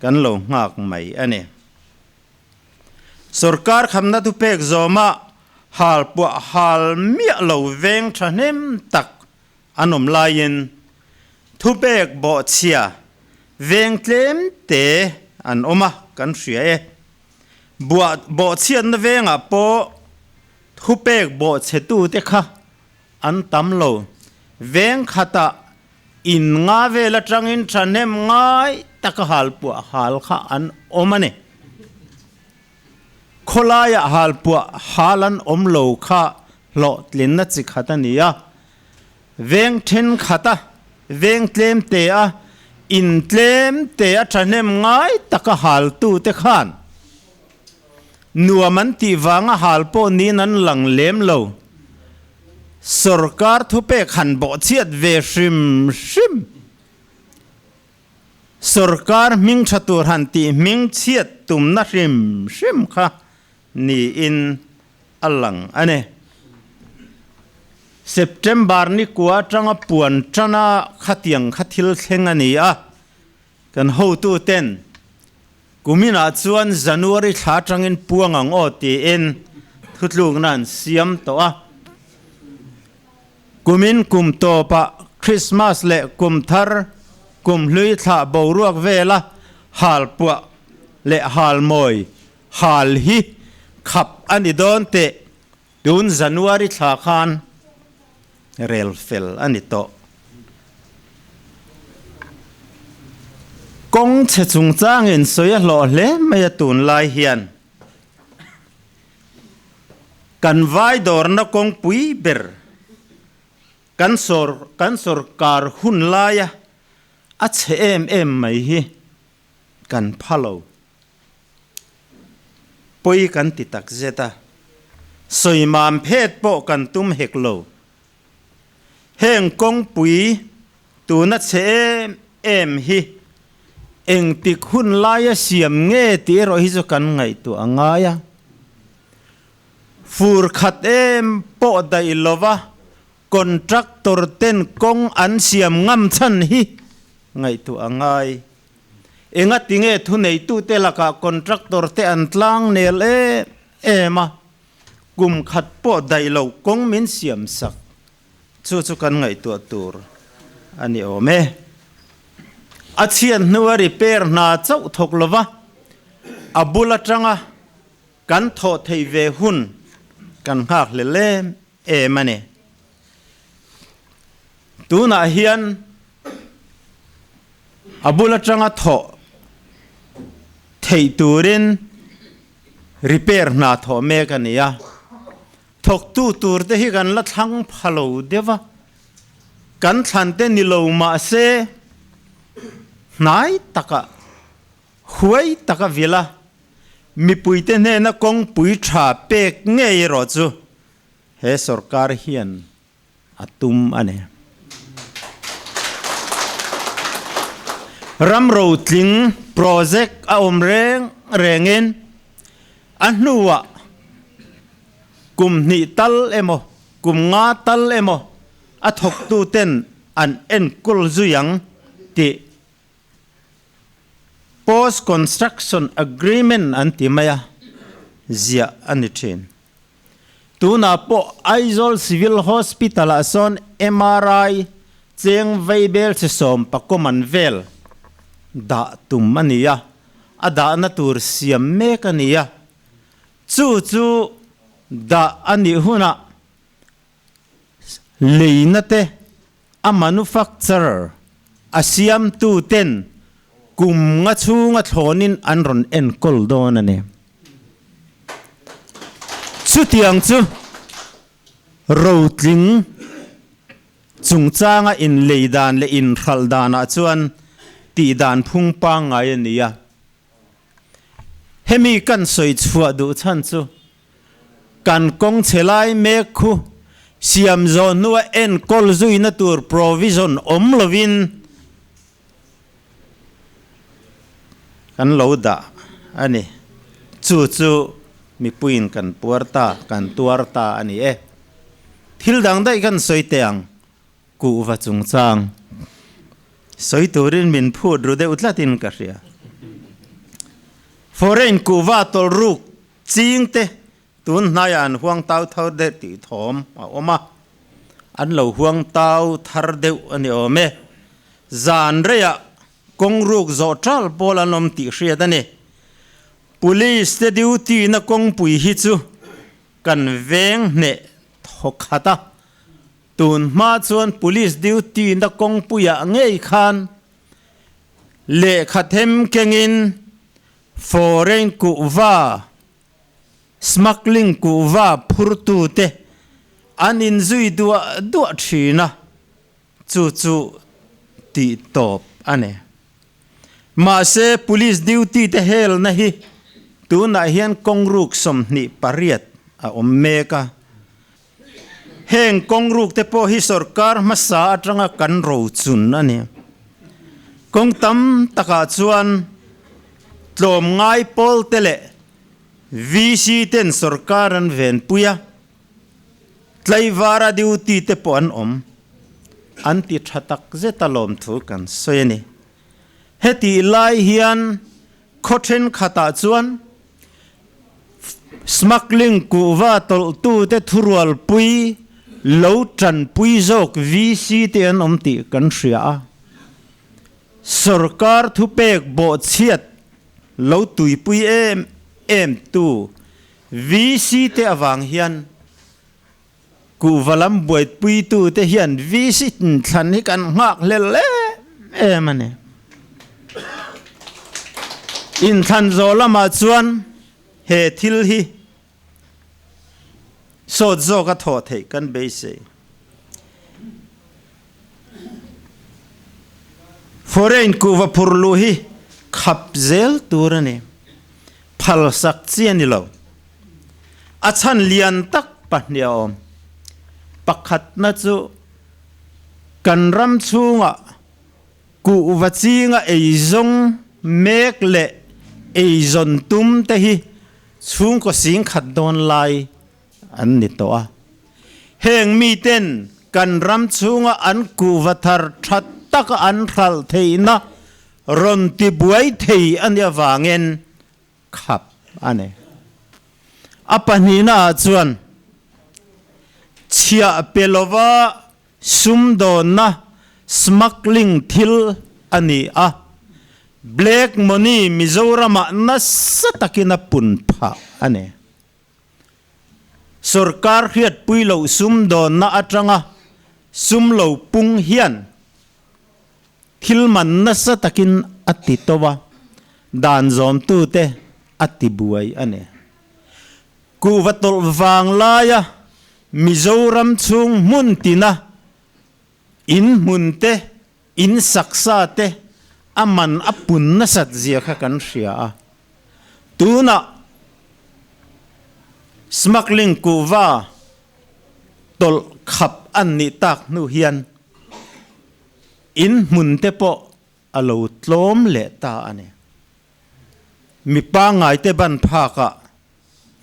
kan lo nghak mai a ni. Sorkar khamna thupek zawma hal puah hal miah lo veng thahnem tak an awm laiin thupek bawhchhia veng tlem te an awm a kan hria e. Buah bawhchhiatna vengah pawh thupek bawhchhetute kha an tam lo. Veng khatah in nga vel atangin thahnem ngai taka halpuah hal kha an awm a ni. Khawlaiah halpuah hal an awm lo kha hlawhtlinna chi khat a ni a. Veng thenkhat a, veng tlem te a, in tlem te a thahnem ngai taka haltute khan nuam an tih vanga hal pawh niin an lang lem lo. Sorkar thupek han bawhchhiat ve hrim hrim. Sorkar hming tha tur han tih hming chhiat tumna hrim hrim kha niin a lang a ni. September ni kua atanga puan tana khatiang kha thil thleng a ni a, kan hotuten kuminah chuan January thla atangin puang ang aw tiin thutlukna an siam tawh a. Kumin kum tawpah Christmas leh kum thar kum hlui thlah boruak vela halpuah leh halmawi hal hi khap a ni dawn teh tun January thla khan rel fel a ni tawh. Kawng chhe chungchangin sawi a hlawh hle mai a tunlai hian. Kan vai dawrna kawngpui ber kan sawr kan sawrkar hun laia a chhe em em mai hi kan pha lo. Pawi kan ti tak zet a, sawimam phet pawh kan tum hek lo. Heng kawngpui tuna chhe em em hi engtik hun laia siam nge tih erawh hi chu kan ngaihtuah a ngai a. Fur khat em pawh daih lova contractor ten kawng an siam ngam chhan hi ngaihtuah a ngai. Engati nge thuneitute lakah contractor te an tlang nel em em a, kum khat pawh daih lo kawng min siam sak chu chu kan ngaihtuah tur a ni awm e. A chhiat hnua repair hna chauh thawk lova a bul atanga kan thawh theih ve hun kan nghak hlel em em a ni. Tunah hian a bul atanga thawh theih turin Repair hna thawh mek a ni a, thawktu tur te hi kan la thlang pha lo deuh a, kan thlan te ni lo mah se hnai taka huai taka vil a, mipui te hnena kawngpui tha pek ngei erawh chu he sorkar hian a tum a ni. Ram rotling project a awm reng rengin a hnuah kum hnih tal emaw kum nga tal emaw a thawktuten an enkawl zui ang tih Post construction agreement an ti mai a, ziah a ni thin. Tunah pawh Aizawl Civil Hospital ah sawn MRI cheng veibel che sawm pakawm an vel dah tum a ni a, a dahna tur siam mek a ni a. Chu chu dah a nih hunah leina te a manufacturer a siamtu ten. Kum nga chhunga thlawnin an rawn enkawl dawn a ni. Chutiang chu rotling chungchanga inlei dan leh inhralh danah chuan tihdan phung pangngai a ni a. Hemi kan sawi chhuah duh chhan chu kan kawng chhe lai mek khu siam zawh hnua enkawl zuina tur provision awm lovin Kan lo dah a ni. Chu chu mipuiin kan puar ta, kan tuar ta a ni e. Thil dang daih kan sawi teh ang, kuhva chungchang sawi turin min phut ru deuh tlatin ka hria. Foreign kuhva tawlh ruk ching te tun hnaiah an huang tau thar deuh tih thawm a awm a, an lo huang tau thar deuh a ni awm e. Zan reiah kawng ruk zawh ṭal pawl an awm tih hriat a ni. Police te duty na kawngpui hi chu kan veng hneh thaw khat a, tun hma chuan police duty na kawngpuiah ngei khan lehkha them kengin foreign kuhva Smuggling kuhva phurtute an inzui duah duah thin a, chu chu tih tawp a ni. Mahse, police duty te helna hi tunah hian kawng ruk 28 a awm mek a. Heng kawng ruk te pawh hi sorkar hmasa atanga kan rochun a ni. Kawng tam takah chuan tlawmngai pawl te leh VC ten sorkar an venpui a, tlaivara duty te pawh an awm. An ti tha tak zet a lawmthu kan sawi a ni. Hetih lai hian khaw thenkhatah chuan smuggling kuhva tawlhtute thurualpui lo tanpui zawk VC te an awm tih kan hria a. Sorkar thupek bawhchhiat lo tuipui em em tu VC te avang hian kuhva lam buaitpuitu te hian VC inthlan hi kan nghak hlel em em a ni. Inthlan zawh lamah chuan he thil hi sawt zawk a thawh theih kan beisei. Foreign kuhva phur luh hi khap zel tur a ni. Phal sak chi a ni lo. A chhan lian tak pahnih a awm. Pakhatna chu kan ram chhungah kuhva chinga eizawng mek leh eizawn tum te hi chhungkaw singkhat dawn lai an ni tawh a. Heng miten kan ram chhunga an kuhva thar tha taka an hralh theihna rawn tibuai thei a nih avangin khap a ni. A pahnihnaah chuan chhiah pe lova Sumdawnna, smuggling, thil a ni a, black money Mizoramah nasa takin a pun phah a ni. Sorkar hriatpui loh sumdawnna atanga sum lo pung hian thil man nasa takin a ti to a, dan zawmtute a ti buai a ni. Kuhva tawlh vang laia Mizoram chhung hmun tina in hmun te, in saksa te a man a pun nasat zia kha kan hria a. Tunah smuggling kuhva tawlh khap an nih tak hnu hian in hmun te pawh a lo tlawm leh ta a ni. Mi pangngaite ban phakah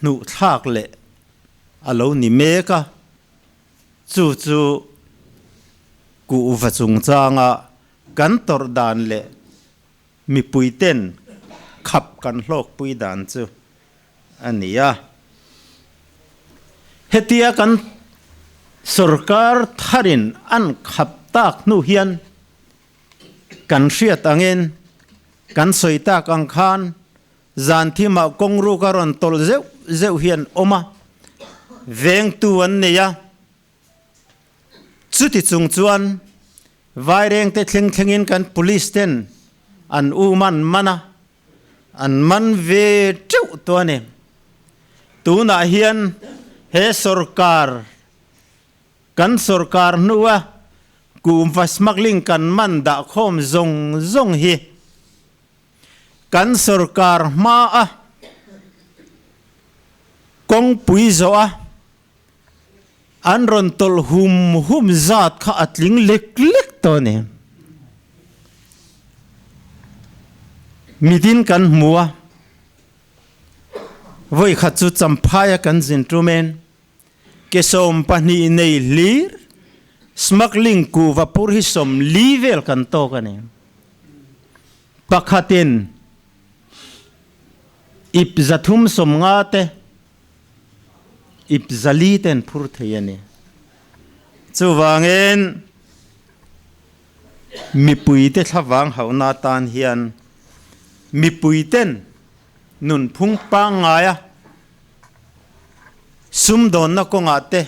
hnuh thlak leh a lo ni mek a, chu chu kuhva chungchanga kan tawrh dan leh mipuiten khap kan hlawkpui dan chu a ni a. Hetia kan sorkar tharin an khap tak hnu hian kan hriat angin kan sawi tak ang khan Zan thimah kawng ruk a rawn tawlh zeuh zeuh hi an awm a, vengtu an nei a. Chuti chung chuan Vairengte thleng thlengin kan police ten an um an man a, an man ve teuh tawh a ni. Tunah hian he sorkar kan sorkar hnua kuhva smuggling kan man dah khawm zawng zawng hi kan sorkar hmaa kawngpui zawh a an rawn tawlh hum hum zat kha a tling lek lek tawh a ni. Mitin kan hmu a, vawi khat chu Champhaia kan zin tum en, ke 20 nei hlir smuggling kuhva pur hi 40 vel kan tawk a ni. Pakhatin ip 350 te, ip 400 te an phur thei a ni. Chuvangin mipuite thlavang hauhna atan hian mipuiten nunphung pangngaia sumdawnna kawngah te,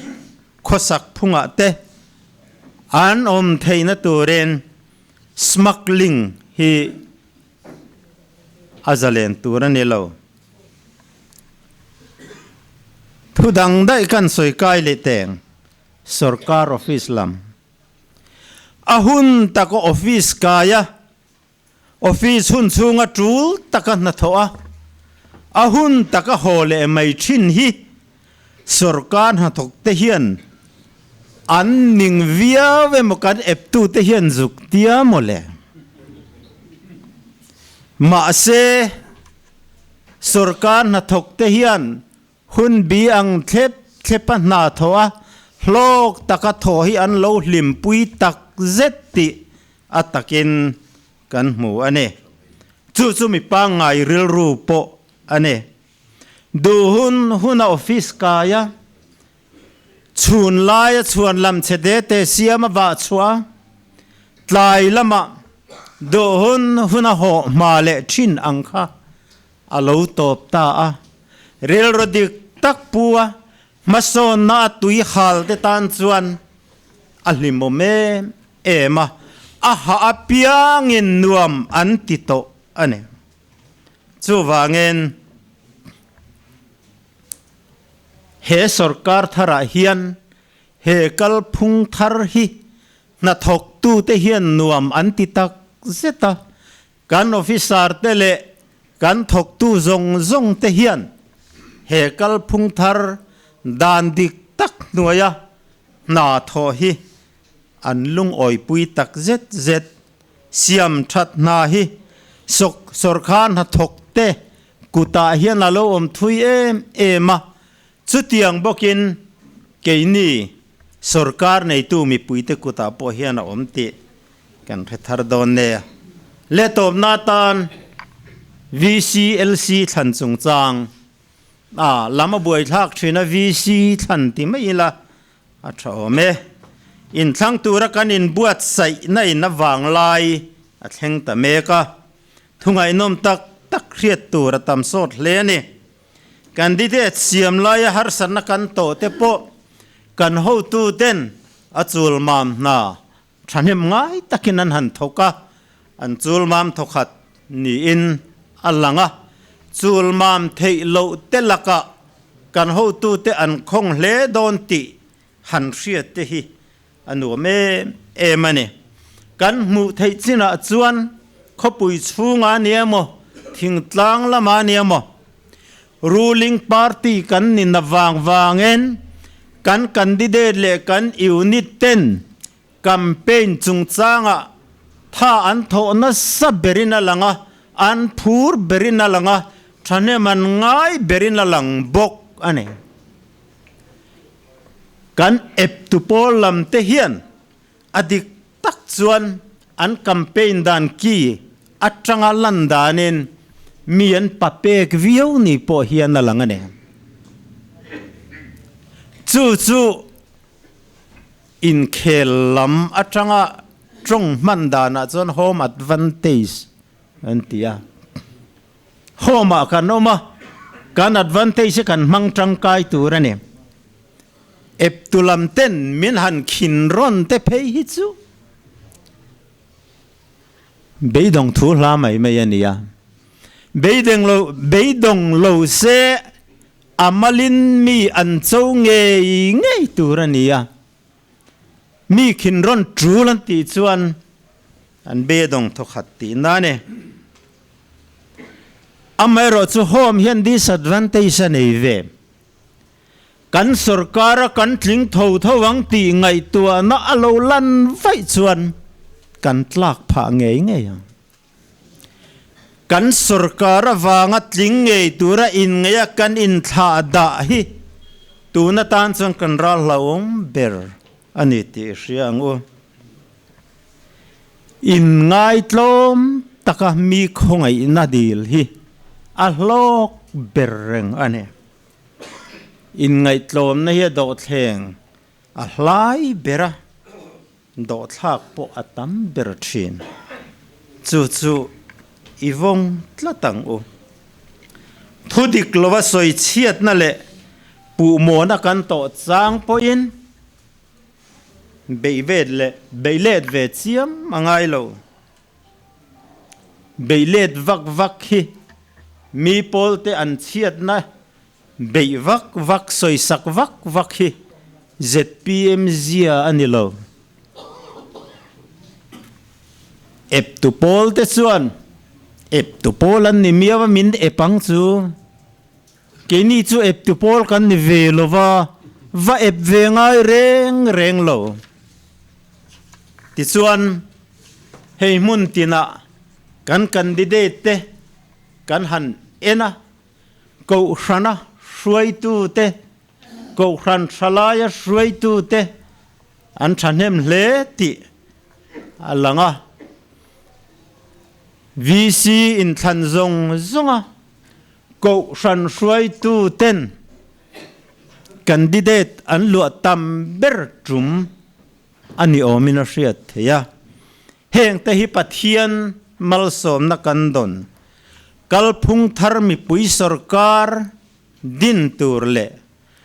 khawsak phungah te an awm theihna turin smuggling hi a zalen tur a ni lo. Thu dang daih kan sawi kai leh teng, Sorkar office lam. A hun taka office kai a, office hun chhunga tul taka hnathawh a, a hun taka haw leh mai thin hi sorkar hnathawk te hian an ning viau emaw kan eptu te hian zuk tia maw le. Mahse, sorkar hnathawk te hian hun bi ang thlep thlep a hna thawh a, hlawk taka thawh hi an lo hlimpui tak zet tih a takin kan hmu a ni. Chu chu mi pangngai rilru pawh a ni. Duh hun huna office kai a, chhun laia chhuan lam chhe te te siam a vah chhuah a, tlai lamah duh hun huna hawh hma leh thin ang kha a lo tawp ta a. Rilru dik tak pu a, hmasawnna a tui hal te tan chuan a hlimawm em em a, a hah apiangin nuam an ti tawh a ni. Chuvangin he sorkar tharah hian he kalphung thar hi hnathawktute hian nuam an ti tak zet a, kan officer te leh kan thawktu zawng zawng te hian he kalphung thar dan dik tak hnuaia hna thawh hi an lungawipui tak zet zet. Siam that hna hi sawk sawrkar hnathawk te kutah hian a lo awm thui em em a, chutiang bawkin keini sawrkar neitu mipuite kutah pawh hian a awm tih kan hre thar dawn nia. Leh tawpna atan VCLC thlan chungchang a lam a buaithlak thin a, VC thlan ti mai ila A tha awm e. Inthlang tura kan inbuatsaihna in a vanglai a thleng ta mek a, thu ngaihnawm tak tak hriat tur a tam sawt hle a ni. Candidate siam laia harsatna kan tawh te pawh kan hotuten a chulmam hna thahnem ngai takin an han thawk a, an chulmam thawkhat niin a lang a, chulmam theih loh te lakah kan hotute an khawng hle dawn tih han hriat te hi a nuam em em a ni. Kan hmuh theih chinah chuan khawpui chhungah a ni emaw, thingtlang lamah a ni emaw, ruling party kan ni na vang vangin kan candidate leh kan unit ten campaign chungchangah tha an thawh nasa berin a lang a, an phur berin a lang a, thahnem an ngai berin a lang bawk a ni. Kan eptu pawl lam te hian a dik tak chuan an campaign dan ki atanga lan danin mi an papek viau ni pawh hian a lang a ni. Chu chu Inkhel lam atanga tawng hman danah chuan home advantage an ti a. Home ah kan awm a, kan advantage hi kan hmang tangkai tur a ni. Eptu lam ten min han khin rawn te phei hi chu Beidawng thu hla mai mai a nia. Beideng lo, beidawng lo se a malin mi an cho ngei ngei tur a nia. Mi khin rawn tul an tih chuan an beidawng thawkhat tihna a ni. Amaherawh chu home hian disadvantage a nei ve. Kan sorkara kan tling tho tho ang tih ngaihtuahna a lo lan vaih chuan kan tlak phah ngei ngei ang. Kan sorkar avanga tling ngei tura inngeia kan inthlah dah hi tun atan chuan kan ral hlauhawm ber a ni tih i hria ang u. Inngaitlawm taka mi khawngaihna dil hi a hlawk ber reng a ni. Inngaihtlawmna hi a dawhthleng a hlai ber a, dawhthlak pawh a tam ber thin. Chu chu i vawng tlat ang u. Thu dik lova sawi chhiatna leh puhmawhna kan tawh chang pawhin beih vet leh beih let ve chiam a ngai lo. Beih let vak vak hi mi pawlte an chhiatna beih vak vak, sawisak vak vak hi zpm zia a ni lo. Eptu pawlte chuan eptu pawl an ni miau a, min ep ang chu. Keini chu eptu pawl kan ni ve lo va, va ep ve ngai reng reng lo. Tichuan, hei hmun tinah kan candidate te kan han en a, Kohhrana hruaitute, Kohhran thalaia hruaitute an thahnem hle tih a lang a. VC inthlan zawng zawnga Kohhran hruaituten candidate an luah tam ber tum a ni awmin a hriat theih a. Hengte hi Pathian malsawmna kan dawn kalphung thar mipui sorkar din tur leh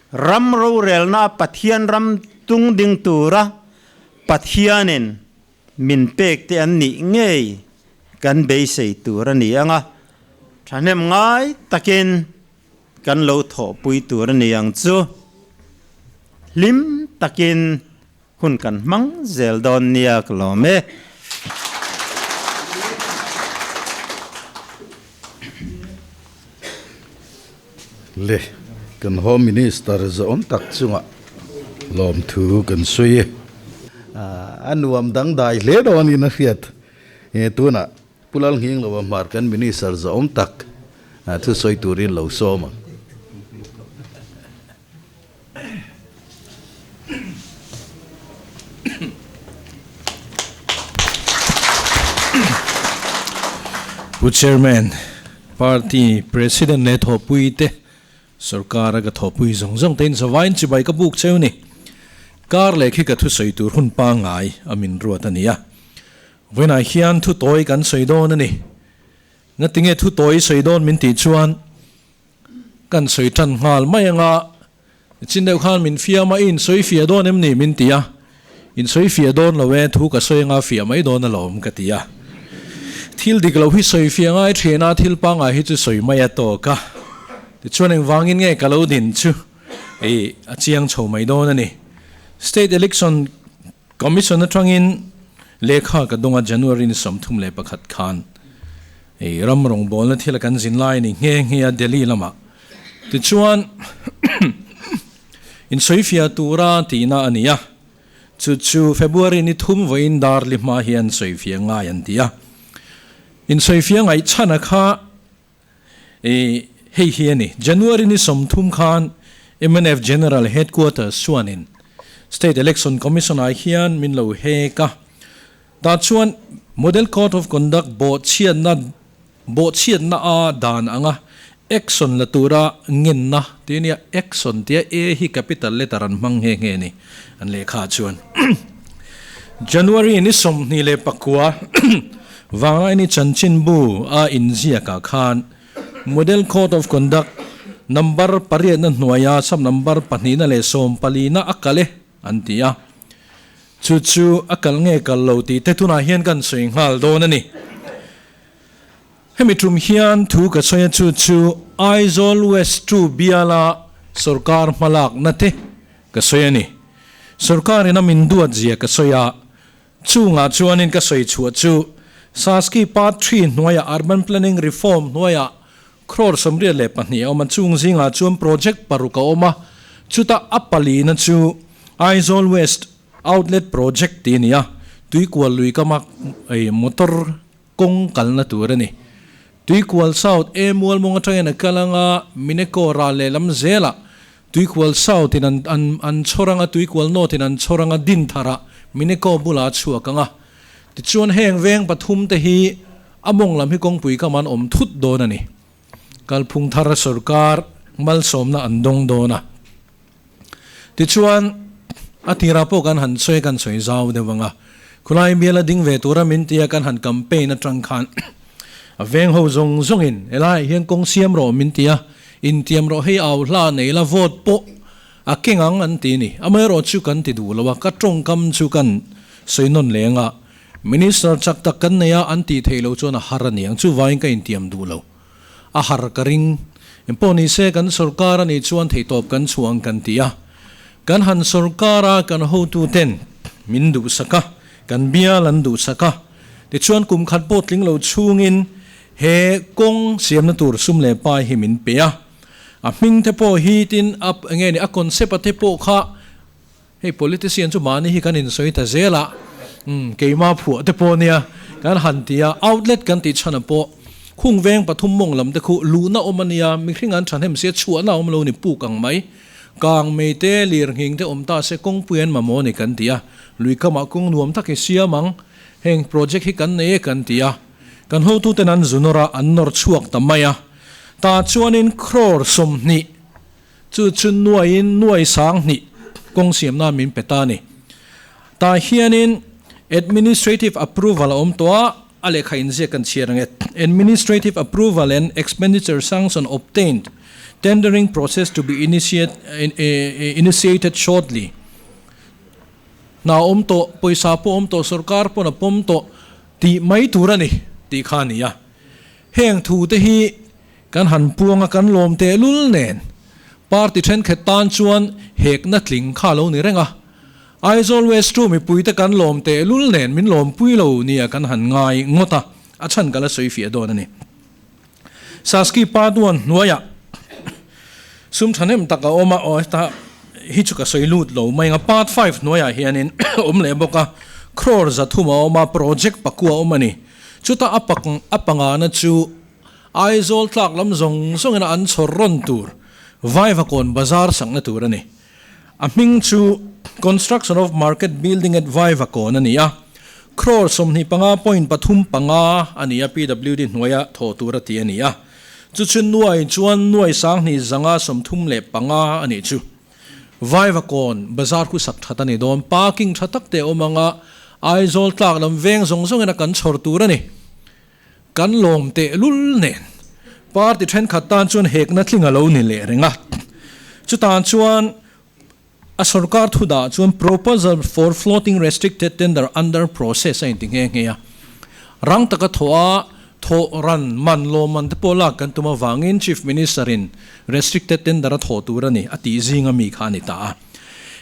ram rorelna a Pathian ram tung ding tura Pathianin Min pek te an nih ngei kan beisei tur a ni ang a, thahnem ngai takin kan lo thawhpui tur a ni ang chu. Hlim takin hun kan hmang zel dawn nia ka lawm e. Le, kan Home Minister zawm tak chungah lawmthu kan sawi e. A nuam dangdai hle dawnin a hriat. Tunah Pu Lalnghing lova hmar kan Minister zawm tak thusawi turin lo sawm ang. Pu Chairman, Party President leh thawhpui te, Sorkar a ka thawhpui zawng zawng te in zavaiin chibai ka buk cheu ni. Kar leh khi ka thusawi tur hun pangngai a min ruat a ni a. Vawiinah hian thu tawi kan sawi dawn a ni. Ngatinge thu tawi sawi dawn min tih chuan Kan sawi tan nghal mai anga, chin deuh khan min fiam a, i insawi fiah dawn em ni? min ti a, Insawi fiah dawn lo e, thu ka sawi anga fiah mai dawn alawm ka ti a. Thil dik lo hi sawi fiah ngai thin a, thil pangngai hi chu sawi mai a tawk a. Tichuan engvangin nge ka lo din chu ei a chiang chho mai dawn a ni. State Election Commission atangin lehkha ka dawng a January ni 31 khan ei ram rawngbawlna thil a kan zin lai a ni nghe nghe a Delhi lamah tichuan insawifiah tura tihna a ni a, chu chu February ni thum vawiin dar li hma hian sawifiah ngai an ti a, insawifiah ngaihchhana kha I hei hi a ni. January ni 30 khan mnf General Headquarters chuanin State Election Commission ah hian min lo hek a. Tah chuan Model Code of Conduct bawhchhiatna bawhchhiatna a dan anga action la tura ngenna tih a nia, action tia A hi capital letter an hmang nghe nghe a ni an lehkha ah chuan. January ni 29 Vanglaini chanchinbu a inziakah khan Model Code of Conduct number pariatna hnuaia sub number pahnihna leh sawmpalina a kal e an ti a. Chu chu a kal nge kal lo tih te tunah hian kan sawi nghal dawn a ni. Hemi tum hian thu ka sawi a chu chu Aizawl West 2 biala sorkar hmalakna te ka sawi a ni. Sorkar in a min duat zia ka sawi a, chungah chuanin ka sawi chhuah chu Saski Part 3 hnuaiah Urban Planning Reform hnuaiah crore 82 a awm a, chung zingah chuan project paruk a awm a, chuta a palina chu Aizawl West Outlet Project tih a ni a, tuikual lui kama motor kawng kalna tur a ni. Tuikual South e Mualmawng atangin a kal anga Mineko ral lehlam zelah Tuikual South in an an an chhawr anga Tuikual North in an chhawr anga Dintharah Mineko bulah a chhuak anga. Tichuan heng veng pathum te hi a mawng lam hi kawngpui kam an awm thut dawn a ni. Kalphung thar sorkar malsawmna an dawng dawn a. Tichuan, a tirah pawh kan han sawi kan sawi zau deuh ang a, khulai biala ding ve tura min tia kan han campaign atang khan a veng ho zawng zawngin helaiah hian kawng siam rawh min ti a, intiam rawh hei au hla nei la vote pawh a keng ang an ti ni. Amaherawh chu kan ti duh lo a, ka tawngkam chu kan sawi nawn leng a, Minister chak tak kan nei a an tih theih loh chuan a har a niang, chuvangin ka intiam duh lo. A har ka ring. Engpawh ni se kan sorkar a nih chuan theihtawp kan chhuah ang kan ti a. Kan han sorkar a kan hotuten min duhsak a, kan bial an duhsak a. Tichuan kum khat pawh tling lo chhungin he kawng siamna tur sum leh pai hi min pe a. A hming te pawh hi tin a enge ni a concept a te pawh kha hei politician chu mahni hi kan insawi ta zel a, umm keimah phuah te pawh nia kan han ti a, outlet kan tih chhan ah pawh khung veng pathum mawng lam te khu luhna awm a nia, mihring an thahnem sia chhuahna a awm lo ni puk ang mai, kang mei te lir nghing te awm ta se kawngpui an mamawh a ni kan ti a, lui kamah kawng nuam tak hi siam ang, heng project hi kan nei e kan ti a, kan hotuten an zu nawr a, an nawr chhuak ta mai a, tah chuanin crore 20. Chu chu nuaiin nuai 2000 kawng siamna min pe ta a ni. Tah hianin administrative approval a awm tawh a, a lehkha inziak kan chhiar ang e. Administrative approval and expenditure sanction obtained, tendering process to be initiated shortly. Hna awm tawh, pawisa pawh awm tawh, sorkar pawn a pawm tawh tih mai tur a ni tih kha a ni a. Heng thu te hi Kan han puang a kan lawm tehlul nen party thenkhat tan chuan hekna tling kha lo ni reng a. Aizawl West chu mipuite kan lawm tehlul nen min lawmpui lo nia kan han ngai ngawt a, a chhan ka la sawi fiah dawn a ni. Saski Paduan hnuaiah sum thahnem tak a awm a, aw heta hi chu ka sawi lut lo mai ang a, Part 5 hnuaiah hianin awm leh bawk a, crore 300 a awm a, project pakua a awm a ni. Chuta a a pangana chu Aizawl tlak lam zawng zawngin an chhawr rawn tur Vaivakawn Bazar sakna tur a ni. A hming chu Construction of Market Building at Vaivakawn a ni a, crore 25.35 a ni a, PWD hnuaia thawh tur a ti a ni a. Chu chu nuai chuan nuai 2535 a nih chu. Vaivakawn Bazar khu sak that a ni dawn, parking tha tak te a awm ang a, Aizawl tlak lam veng zawng zawngin a kan chhawr tur a ni. Kan lawm tehlul nen party thenkhat tan chuan hekna tling a lo ni leh reng a. Chutah chuan a sorkar thu dah chuan proposal for floating restricted tender under process a inti nghe nghe a. Rang taka thawh a, thawh ran man lawmman te pawh lak kan tum avangin Chief Minister in restricted tender a thawh tur a ni a tih zinga mi kha a ni ta a.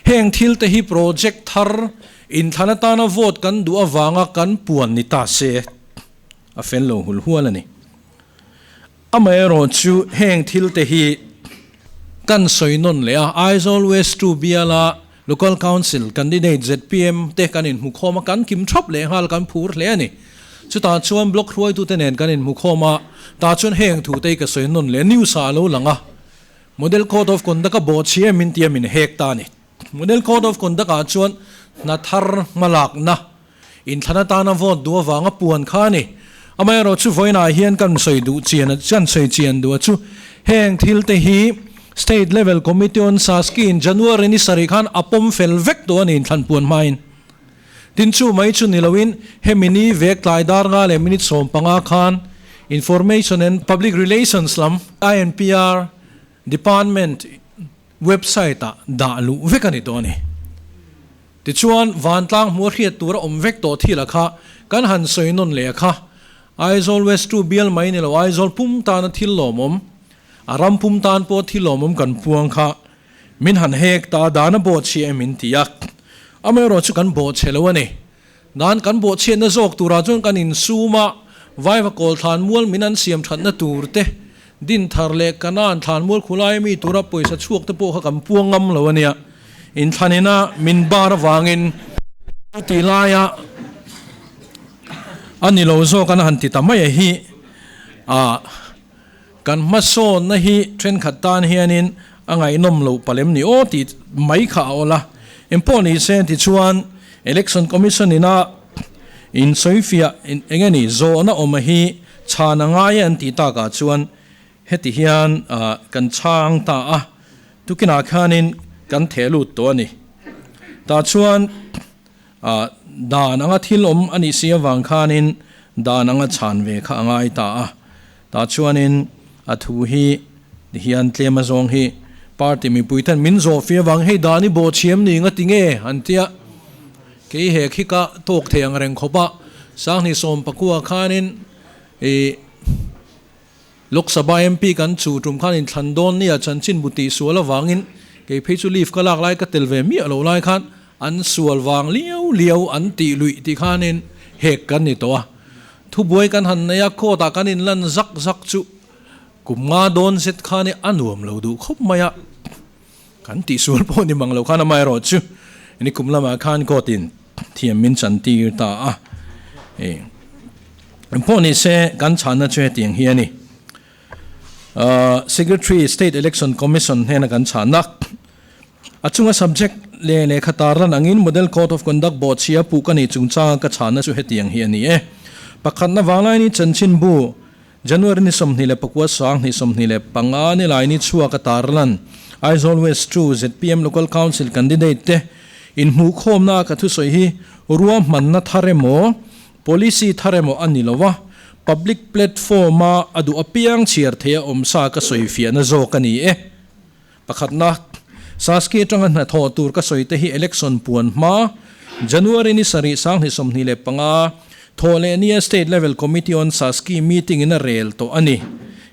Heng thil te hi project thar inthlan atana vote kan duh avanga kan puan ni ta se. A fel lo hul hual a ni. Amaherawh chu heng thil te hi kan sawi nawn leh a, Aizawl West 2 biala Local Council candidate zpm te kan inhmu khawm a, kan kim thap leh nghal kan phur hle a ni. Chutah chuan block hruaitute nen kan inhmu khawm a, tah chuan heng thu te hi ka sawi nawn leh a, news ah a lo lang a, Model Code of Conduct a bawhchhi em min tia min hek ta a ni. Model Code of Conduct ah chuan hna thar hmalakna Inthlan atana vote duh avanga puan kha a ni. Amaherawh chu vawiinah hian kan sawi duh chian kan sawi chian duh a chu heng thil te hi State Level Committee on Saski in January ni sarih khan a pawm fel vek tawh a ni inthlan puan hmain. Tin chu mai chu ni loin hemi ni vek tlai dar nga leh minute 15 khan Information and Public Relations lam, INPR, Department website ah dah luh vek a ni tawh a ni. Tichuan, vantlang hmuh a hriat tur a awm vek tawh thil a kha kan han sawi nawn leh a kha. Aizawl West 2 bial mai ni lo Aizawl pum tana thil lawmawm, a ram pum tan pawh thil lawmawm kan puang kha min han hek ta dana bawhchhia em in ti a. Amaherawhchu chu kan bawhchhe lo a ni. Dan kan bawhchhiatna zawk turah chuan kan insum a, Vaiva kawl thlanmual min an siam thatna tur te, din thar leh Kanaan thlanmual khulai mi tura pawisa chhuak te pawh kha kan puang ngam lo a nia. Inthlanina min bar avangin ti laia a ni lo zawk an han ti ta mai a hi a kan hmasawnna hi thenkhat tan hianin a ngaihnawm loh palem ni aw tih mai kha a awl a. Engpawh ni se tichuan Election Commission ina insawifiah eng nge ni zawhna awm a hi chhan a ngai e an tih takah chuan Heti hian kan chhang ta a, tukinah khanin kan theh lut tawh a ni. Tah chuan dan anga thil awm a nih si avang khanin dan anga chhan ve kha a ngai ta a. Tah chuanin a thu hi tihian tlem azawng hi party mipui ten min zawh fih avang hei dan i bawhchhiam ni nga ti nge an tia. Kei he khi ka tawk thei ang reng khawp a, Sanghni Sawmpakua khanin ih. Lok Sabha MP kan chu tum khan inthlan dawn nia chanchin bu tih sual avangin kei phei chu leave ka lak lai ka tel ve miah lo lai khan an sual vang liau liau an tih luih tih khanin hek kan ni tawh a. Thubuai kan han nei a, court ah kan inlan zak zak chu kum nga dawn zet khan i a nuam lo duh khawp mai a, kan tih sual pawh ni mang lo khan amaherawh chu ni kum lamah khan court in thiam min chan tir ta a. Engpawh ni se kan chhanna chu hetiang hi a ni. Secretary State Election Commission hnena kan chhanna a chunga subject leh lehkha tarlan angin Model Code of Conduct bawhchhia puh ka nih chungchanga ka chhanna chu hetiang hi a ni e. Pakhatna vanglaini chanchinbu January ni 24 2025 ni laini chhuak a tarlan Aizawl West 2 zpm Local Council candidate te inhmuhkhawmna ka thusawi hi ruahmanna thar emaw Policy thar emaw a ni lo a, public platform-a a duh apiang chhiar theih a awm sa ka sawi fiahna zawk a ni e. Pakhatna, Saski atanga hnathawh tur ka sawi te hi election puan hma, January ni sarih 2025, thawh leh nia State Level Committee on Saski meeting in a rel tawh a ni.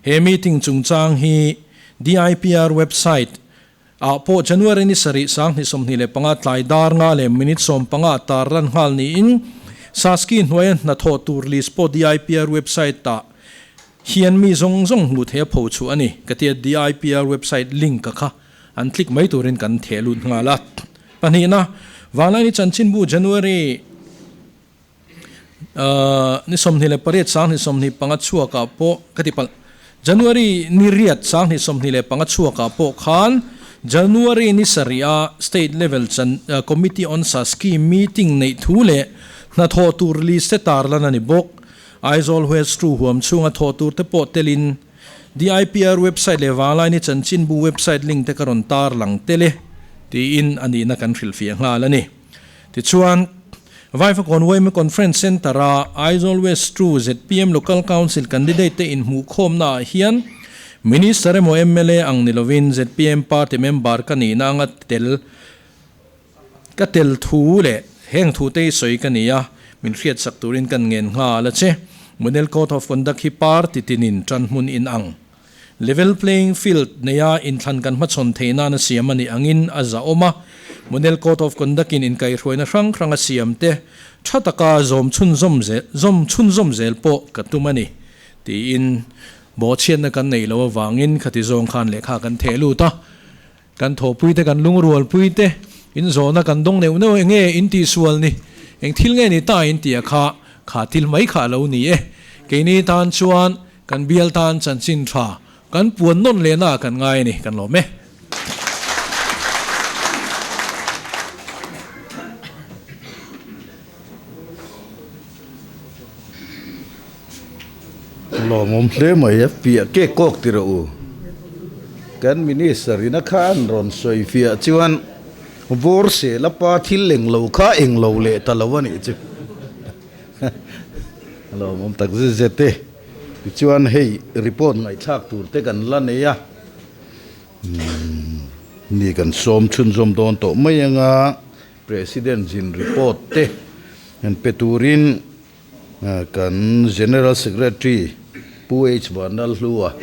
He meeting chungchang hi DIPR website, Ah pawh January ni sarih 2025 tlai dar nga leh minute 15 ah tar lan nghal niin Saski hnuaia hnathawh tur list pawh DIPR website ah hian mi zawng zawng hmuh theih a pho chhuah a ni ka tia DIPR website link a kha an click mai turin kan theh lut nghal a. Pahnihna, Vanglaini chanchinbu January Ni 28 2025 chhuakah pawh ka ti palh. January ni riat 2025 chhuakah pawh khan January ni sarih-a State Level Committee on Saski meeting neih thu leh hnathawh tur list te tarlan a ni bawk. Aizawl West 2 huam chhunga thawh tur te pawh telin DIPR website leh Vanglaini chanchinbu website link te ka rawn tarlang tel e tiin a nihna kan hrilhfiah nghal a ni. Tichuan, Vaivakawn Yma Conference Centre-a Aizawl West 2 zpm Local Council candidate te inhmuhkhawmnaah hian Minister emaw mla ang ni lovin zpm party member ka nihna anga tel ka tel thu leh heng thu te hi sawi ka ni a, min hriatsak turin kan ngen nghal a che. Model Code of Conduct hi party tinin tanhmun inang. Level playing field neia inthlan kan hmachhawn theih nan a siam a nih angin a zahawm a, Model Code of Conduct in inkaihhruaina hrang hrang a siam te tha taka zawm chhunzawm zel zawm chhunzawm zel pawh ka tum a ni, tiin bawhchhiatna kan neih loh avangin khati zawng khan lehkha kan theh lut a, kan thawhpui te kan lungrualpui te inzawhna kan dawng neuh neuh eng nge in tihsual ni, eng thil nge ni ta in tih a kha kha thil mai kha a lo ni e, keini tan chuan Kan bial tan chanchin tha kan puan nawn lehna ah kan ngai a ni, kan lawm e. Lawmawm hle mai a, fiah kek kawk ti rawh u. Kan Minister in a kha an rawn sawi fiah chuan vawr sel a pa thil englo kha englo leh ta lo a nih chu. Lawmawm tak zet zet e. Tichuan hei report ngaihthlak tur te kan la nei a, mi kan sawm chhunzawm dawn tawh mai anga President zin report te han pe turin. Kan General Secretary Pu H Vanlalhlua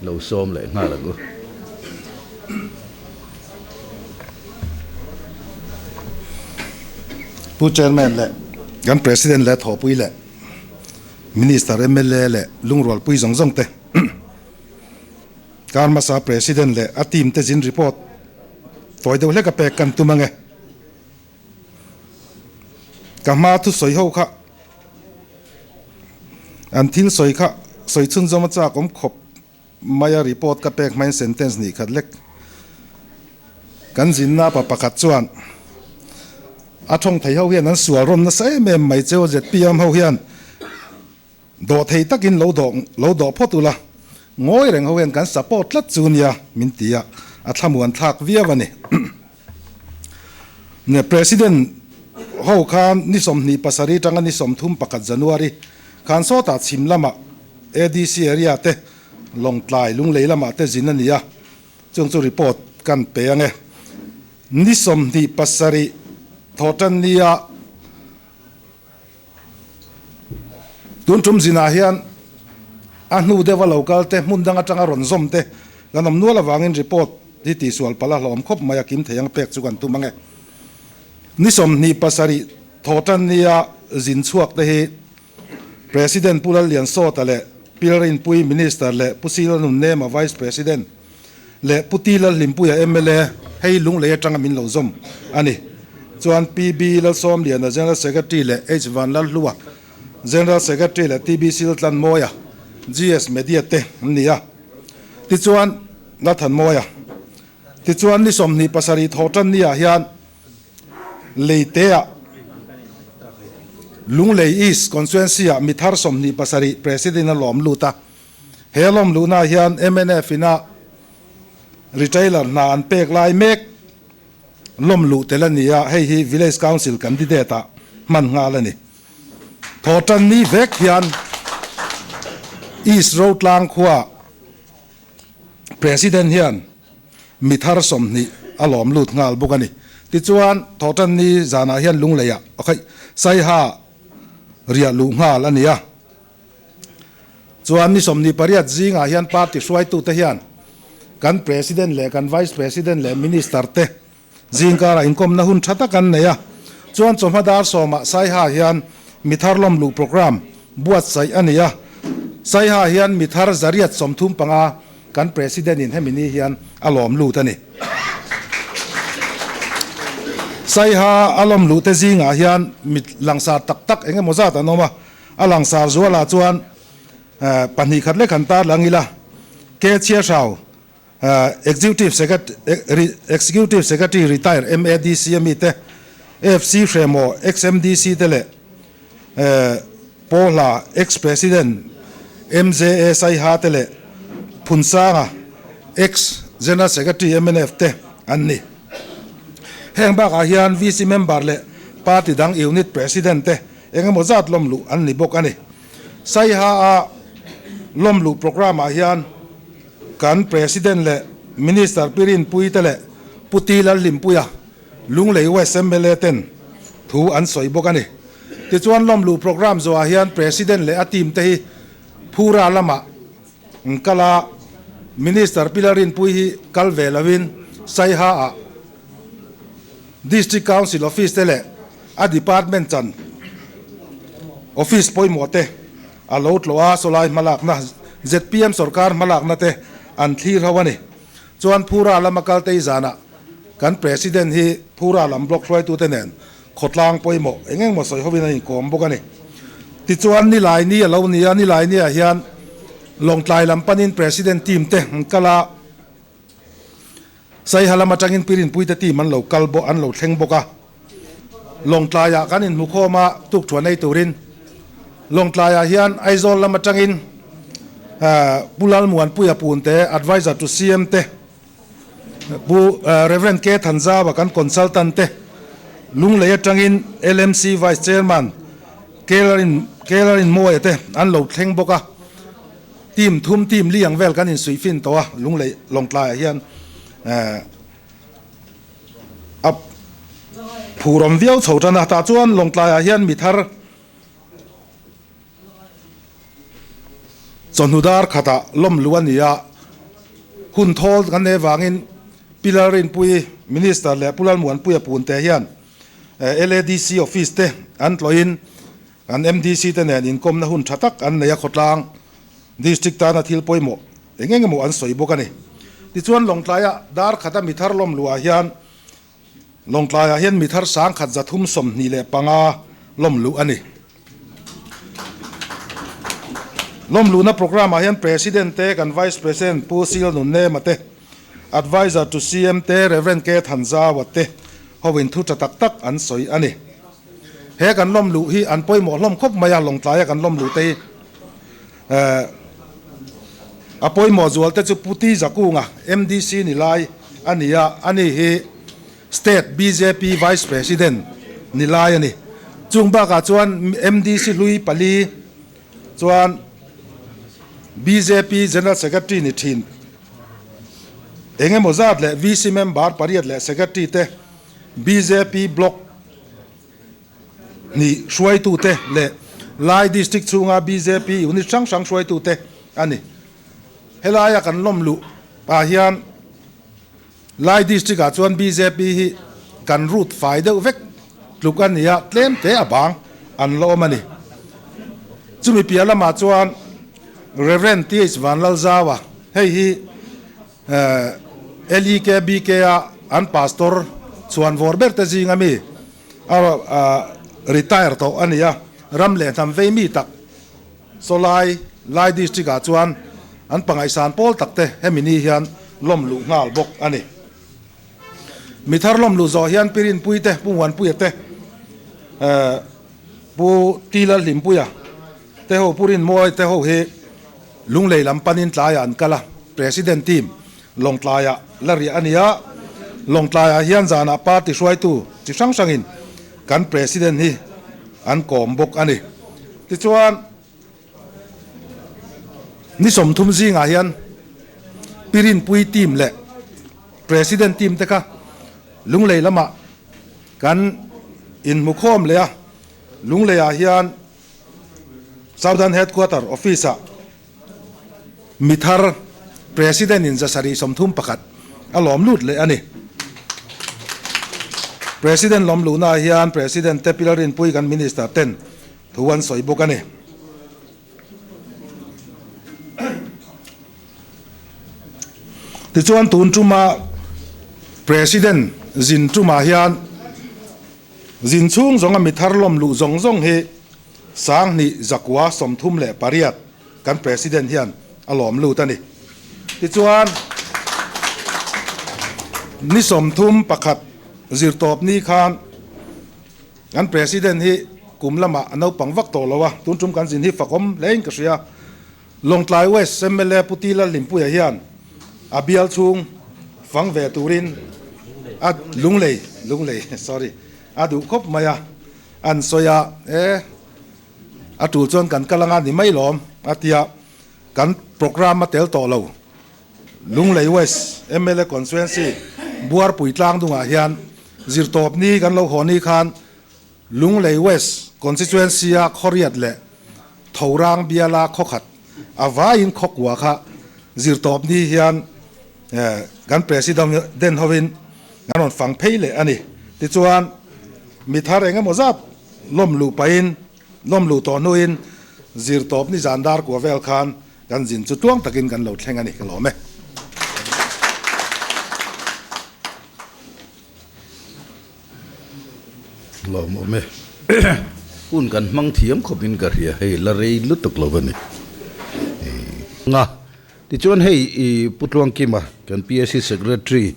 lo sawm leh nghal ang u. Pu Chairman leh kan President leh thawhpui leh Minister, mla leh lungrualpui zawng zawng te kar hmasa President leh a team te zin report tawi deuh hlek a pek kan tum ange. Ka hma thusawi ho kha an thil sawi kha sawi chhunzawm a chak awm khawp mai a report ka pek hmain sentence nih khat lek. Kan zinna pa pakhat chuan a thawng thei ho hian an sual rawn nasa em em mai cheu zpm ho hian dawh thei takin lo dawh lo dawh phawt ula ngawi reng ho hian kan support tlat chu nia min ti a, a thlamuan thlak viau a ni. Ne President ho khan ni 27 tanga ni 31 January khan sawtah chhim lamah ADC area te Lawngtlai Lunglei lamah te zin a ni a, chung chu report kan pe ang e. Ni 27 thawhtan nia tun tum zinah hian a hnu deuha lo kal te hmun dang atanga rawn zawm te kan awm nual avangin report hi tihsual palh a hlawm khawp mai a, kim thei ang pek chu kan tum ang e. Ni 27 thawhtan nia zin chhuak te hi President Pu Lalliansawta leh Pilrinpui Minister leh Pu Silanun Nema Vice President leh Pu T Lalhlimpuia mla hei Lunglei atanga min lo zawm a ni. Chuan PB Lalsawmliana General Secretary leh H Vanlalhlua General Secretary leh TB Siltlanmawia GS Media te an ni a. Tichuan Lalthanmawia. Tichuan ni 27 thawhtan ni ah hian Leiteah Lunglei East Constituency ah mithar 27 President a lawm lut a. He lawm luhna hian mnf ina retailer hna an pek lai mek lawm luh tel a ni a, hei hi Village Council candidate ah hman nghal a ni. Thawhtan ni vek hian East Rotlang khua President hian mithar 20 a lawm lut nghal bawk a ni. Tichuan thawhtan ni zanah hian Lungleiah okay Saiha riah luh nghal a ni a. Chuan ni 28 zingah hian party hruaitute hian kan President leh kan Vice President leh Minister te zingkarah inkawmna hun tha tak an nei a. Chuan chawhma dar sawmah Saiha hian mithar lawm luh program buatsaih a ni a. Saiha hian mithar 135 kan President in hemi ni hian a lawm lut a ni. Saiha a lawm luh te zingah hian mit langsar tak tak eng emaw zat an awm a. A langsar zualah chuan pahnih khat lek han tar lang ila, K Chhiahrau, Executive Executive Secretary Retire MADC a mi te, FC Hremaw ex-MDC te leh Pawhla ex-President MJA Saiha te leh Phunsanga ex-General Secretary mnf te an ni. Heng bakah hian VC member leh party dang unit president te eng emaw zat lawm luh an ni bawk a ni. Saiha a lawm luh programme ah hian kan President leh Minister Pirinpui te leh Pu T Lalhlimpuia Lunglei West mla ten thu an sawi bawk a ni. Tichuan lawm luh programme zawhah hian President leh a team te hi Phura lamah an kal a, Minister Pi Lalrinpui hi kal ve lovin Saiha ah District Council Office te leh a department chan office pawimawh te a lo tlawh a, sawlai hmalakna zpm sorkar hmalakna te an thlir ho a ni. Chuan Phura lama kal tei zanah kan President hi Phura lam block hruaitute nen khawtlang pawimawh eng eng maw sawi hovin an inkawm bawk a ni. Tichuan Nilai ni a lo ni a, Nilai niah hian Lawngtlai lam panin President team te an kal a, Saiha lam atangin Pirinpuite team an lo kal bawk an lo thleng bawk a. Lawngtlaiah kan inhmu khawm a, tukthuan ei turin. Lawngtlaiah hian Aizawl lam atangin Pu Lalmuanpuia Punte, Advisor to CM te, Pu Rev. K Thanzawa kan consultant te, Lunglei atangin LMC Vice Chairman Kelarin Mawia te an lo thleng bawk a. Team thum team li ang vel kan insuihfin tawh a, Lunglei Lawngtlaiah hian a phurawm viau chho tan a, tah chuan Lawngtlaiah hian mithar. Chawhnu dar khatah lawm luh a ni a, hun thawl kan nei avangin Pi Lalrinpuii, Minister leh Pu Lalmuanpuia Punte hian LADC office te an tlawhin an MDC te nen inkawmna hun tha tak an nei a, khawtlang District tana thil pawimawh eng eng emaw an sawi bawk a ni. Tichuan Lawngtlaiah dar khata mithar lawm luhah hian Lawngtlaiah hian mithar sangkhat 325 lawm luh a ni. Lawm luhna programme-ah hian President te, kan Vice President Pu Sil Nunnema te, Adviser to CM te Rev. K. Thanzawa te hoin thu tha tak tak an sawi a ni. He kan lawm luh hi an pawimawh hlawm khawp mai a, Lawngtlaia kan lawm luh te hi a pawimawh zual te chu Pu Ti Zakunga, MDC ni lai a ni a, ani hi State bjp Vice President ni lai a ni. Chung bakah chuan MDC hlui pali chuan bjp General Secretary ni thin eng emaw zat leh VC member pariat leh Secretary te bjp Block hnih hruaitute leh Lai District chhunga bjp unit hrang hrang hruaitute a ni. Helaia kan lawm luh ah hian Lai District ah chuan bjp hi kan root fai deuh vek tluk a ni a, tlem te a bang an la awm a ni. Chumi piah lamah chuan Rev. TH Vanlalzaua hei hi LEKBK a an pastor chhuan vawr ber te zinga mi a retire tawh a ni a, ram leh hnam vei mi tak sawlai Lai district ah chuan an pangaihsan pawl tak te hemi ni hian lawm luh nghal bawk a ni. Mithar lawm luh zawh hian Pi Rinpui te, Pu Muanpuia te, Pu Tila Hlimpuia te ho, Pu Rinmuai te ho hi Lunglei lam panin tlaiah an kal a, President team Lawngtlaiah la riah a ni a, Lawngtlaiah hian zanah party hruaitu chi hrang hrangin kan President hi an kawm bawk a ni. Tichuan, ni 30 zingah hian Pi Rinpui team leh President team te kha Lunglei lamah kan inhmukhawm leh a, Lungleiah hian Southern Headquarter Office-ah mithar President-in 731 a lawm lut leh a ni. President lawm luhnaah hian President te Pilar Rinpui kan Minister ten thu an sawi bawk a ni. Tichuan tun tuma President zin tumah hian Zin chhung zawnga mithar lawm luh zawng zawng hi 2138 kan President hian a lawm lut a ni. Tichuan, ni 31 zirtawp ni khan kan President hi kum lamah a naupang vak tawh lo a, tun tum kan zin hi fakawm hlein ka hria. Lawngtlai West mla Pu Tila Limpuia hian a bial chhung fang ve turin a Lunglei, Lunglei, sorry, a duh khawp mai a, an sawi a, e, a tul chuan kan kal anga ni mai lawm a tia, kan programme a tel tawh lo. Lunglei West mla constituency Buarpui tlang dungah hian zirtawp ni kan lo haw ni khan Lunglei West constituency-a khawriat leh Thorang biala khawkhat a vaiin khawkua kha zirtawp ni hian kan President hovin an rawn fang phei leh a ni. Tichuan, mi thar eng emaw zat lawm luh pahin, lawm luh tawh hnuin zirtawp ni zan dar kua vel khan kan zin chu tluang takin kan lo thleng a ni ka lawm e. Lawmawm e. Hun kan hmang thiam khawpin ka hria hei la rei lutuk lo a ni. Nga tichuan hei i Pu Tluangkima kan PAC Secretary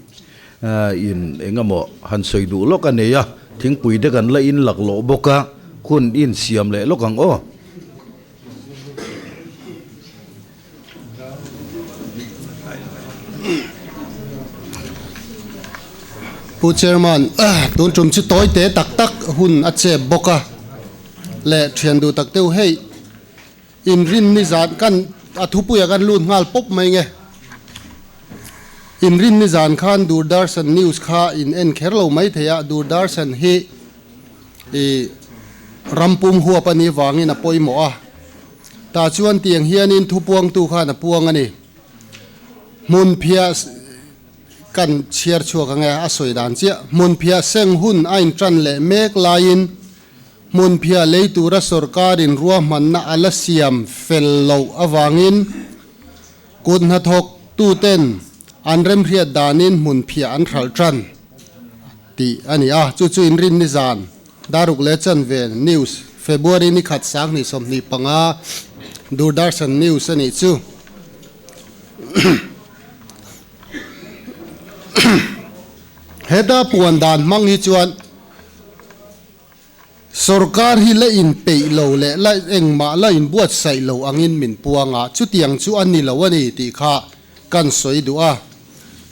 in engemaw han sawi duh lawk a nei a, thingpui te kan la in laklawh bawk a, hun in siam leh lawk ang aw. Pu Chairman, tun tum chu tawi te tak tak hun a chep bawk a leh thian duh tak deuh hei inrin ni zan kan a thupuia kan lut nghal pawp mai nge. Inrin ni zan khan Doordarshan news kha in en kher lo mai thei a, Doordarshan hi i rampum huap a nih vangin a pawimawh a. Tah chuan tiang hianin thupuangtu khan a puang a ni. Hmunphiah kan chhiar chhuak ang e, a sawi dan chiah. Hmunphiah seng hun a intan leh mek laiin hmunphiah lei tura sorkarin ruahmanna a la siam fel loh avangin kut hnathawk tuten an remhriat danin hmunphiah an hralh tan tih a ni a, chu chu inrin nizan Daruk leh Chanve News, February ni khat sanghnih 25 Doordarshan News a nih chu. Heta puan dan hmang hi chuan sorkar hi la inpeih lo leh la engmah la inbuatsaih lo angin min puang a, chutiang chu a ni lo a ni tih kha kan sawi duh a.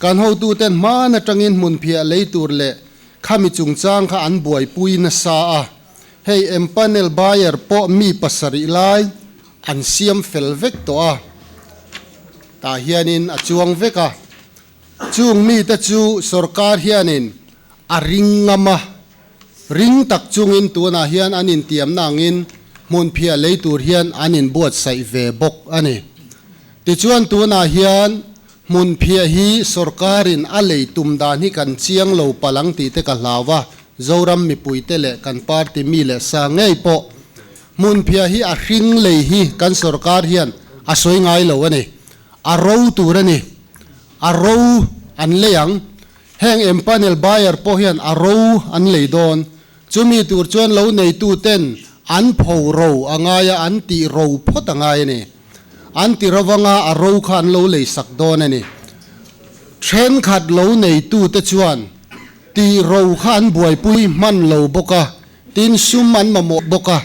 Kan hotuten hman atangin hmunphiah lei tur leh Khami chungchang kha an buaipui nasa a, hei empanel buyer pawh mi pasarih lai an siam fel vek tawh a, tah hianin a chuang vek a. Chung mite chu sorkar hianin a ring ngam a, ring tak chungin tunah hian an intiamna angin hmunphiah lei tur hian an inbuatsaih ve bawk a ni. Tichuan tunah hian Hmunphiah hi sorkarin a lei tum dan hi kan chiang lo palh ang tih te ka hlau a, Zoram mipuite leh kan party mi leh sa ngei pawh Hmunphiah hi a hring lei hi kan sorkar hian a sawi ngai lo a ni. A ro tur a ni. A ro an lei ang. Heng empanel buyer pawh hian a ro an lei dawn. Chumi tur chuan lo neituten an pho ro a ngai a, an tih ro phawt a ngai a ni. An ti ro vanga a ro kha an lo lei sak dawn a ni. Thenkhat lo neitute chuan tih ro kha an buaipui hman lo bawk a, tin sum an mamawh bawk a.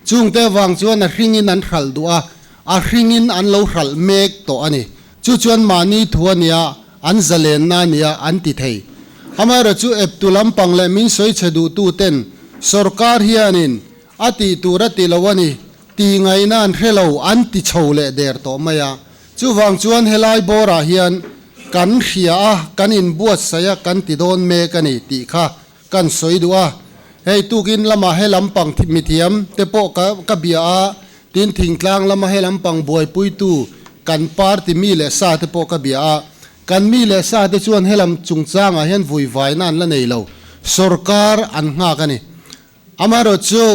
Chungte avang chuan a hringin an hralh duh a, a hringin an lo hralh mek tawh a ni. Chu chuan mahni thu a nia, an zalenna a nia an ti thei. Amaherawhchu eptu lampang leh min sawi chhe duhtuten sorkar hianin a tih tur a ti lo a ni, ti ngaihna an hre lo an ti chho leh der tawh mai a. Chuvang chuan helai bawrah hian kan hria a, kan inbuatsaih a, kan ti dawn mek a ni tih kha kan sawi duh a. Hei tukin lamah he lampang mithiam te pawh ka ka bia a, tin thingtlang lama he lampang buaipuitu kan party mi leh sa te pawh ka bia a. Kan mi leh sa te chuan he lam chungchangah hian vuivaina an la nei lo, sorkar an nghak a ni. Amaherawhchu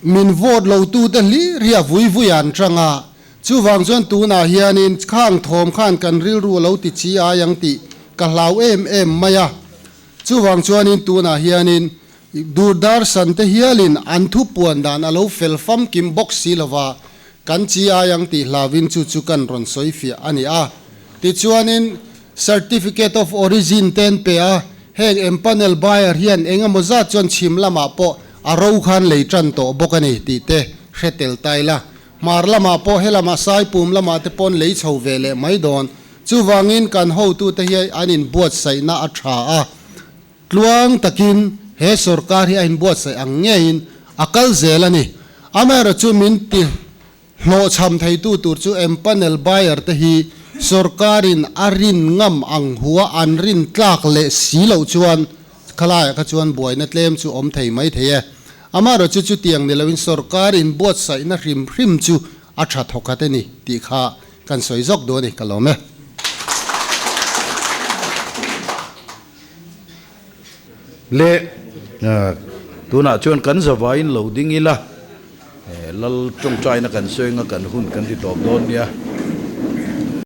min vote lo tute hlir hi a vui vui an tang a, chuvang chuan tunah hianin khang thawm khan kan rilru a lo ti chi ai ang tih ka hlau em em mai a. Chuvang chuanin tunah hianin Doordarshan te hialin an thupuan dan a lo fel famkim bawk si lova, kan chi ai ang tih hlauin chu chu kan rawn sawi fiah a ni a. Tichuanin Certificate of Origin te an pe a, heng empanel buyer hian eng emaw zat chuan chhim lamah pawh a ro khan lei tan tawh bawk a ni tih te hre tel ta ila. Hmar lamah pawh helamah Saipum lamah te pawn lei chho ve leh mai dawn. Chuvangin kan hotute hi an inbuatsaihna a tha a, tluang takin he sorkar hi a inbuatsaih ang ngeiin a kal zel a ni. Amaherawhchu min ti Hlawhchham theitu tur chu empanel buyer te hi sorkarin a rin ngam ang hua an rin tlak leh si loh chuan khalaiah kha chuan buaina tlem chu awm thei mai thei e. Amaherawh chu chutiang ni loin sorkar inbuatsaihna hrim hrim chu a tha thawkhat a ni tih kha kan sawi zawk duh a ni, ka lawm e. Le, tunah chuan kan zavaiin lo ding ila, Lal tawngtaina kan sawi anga kan hun kan ti tawp dawn nia.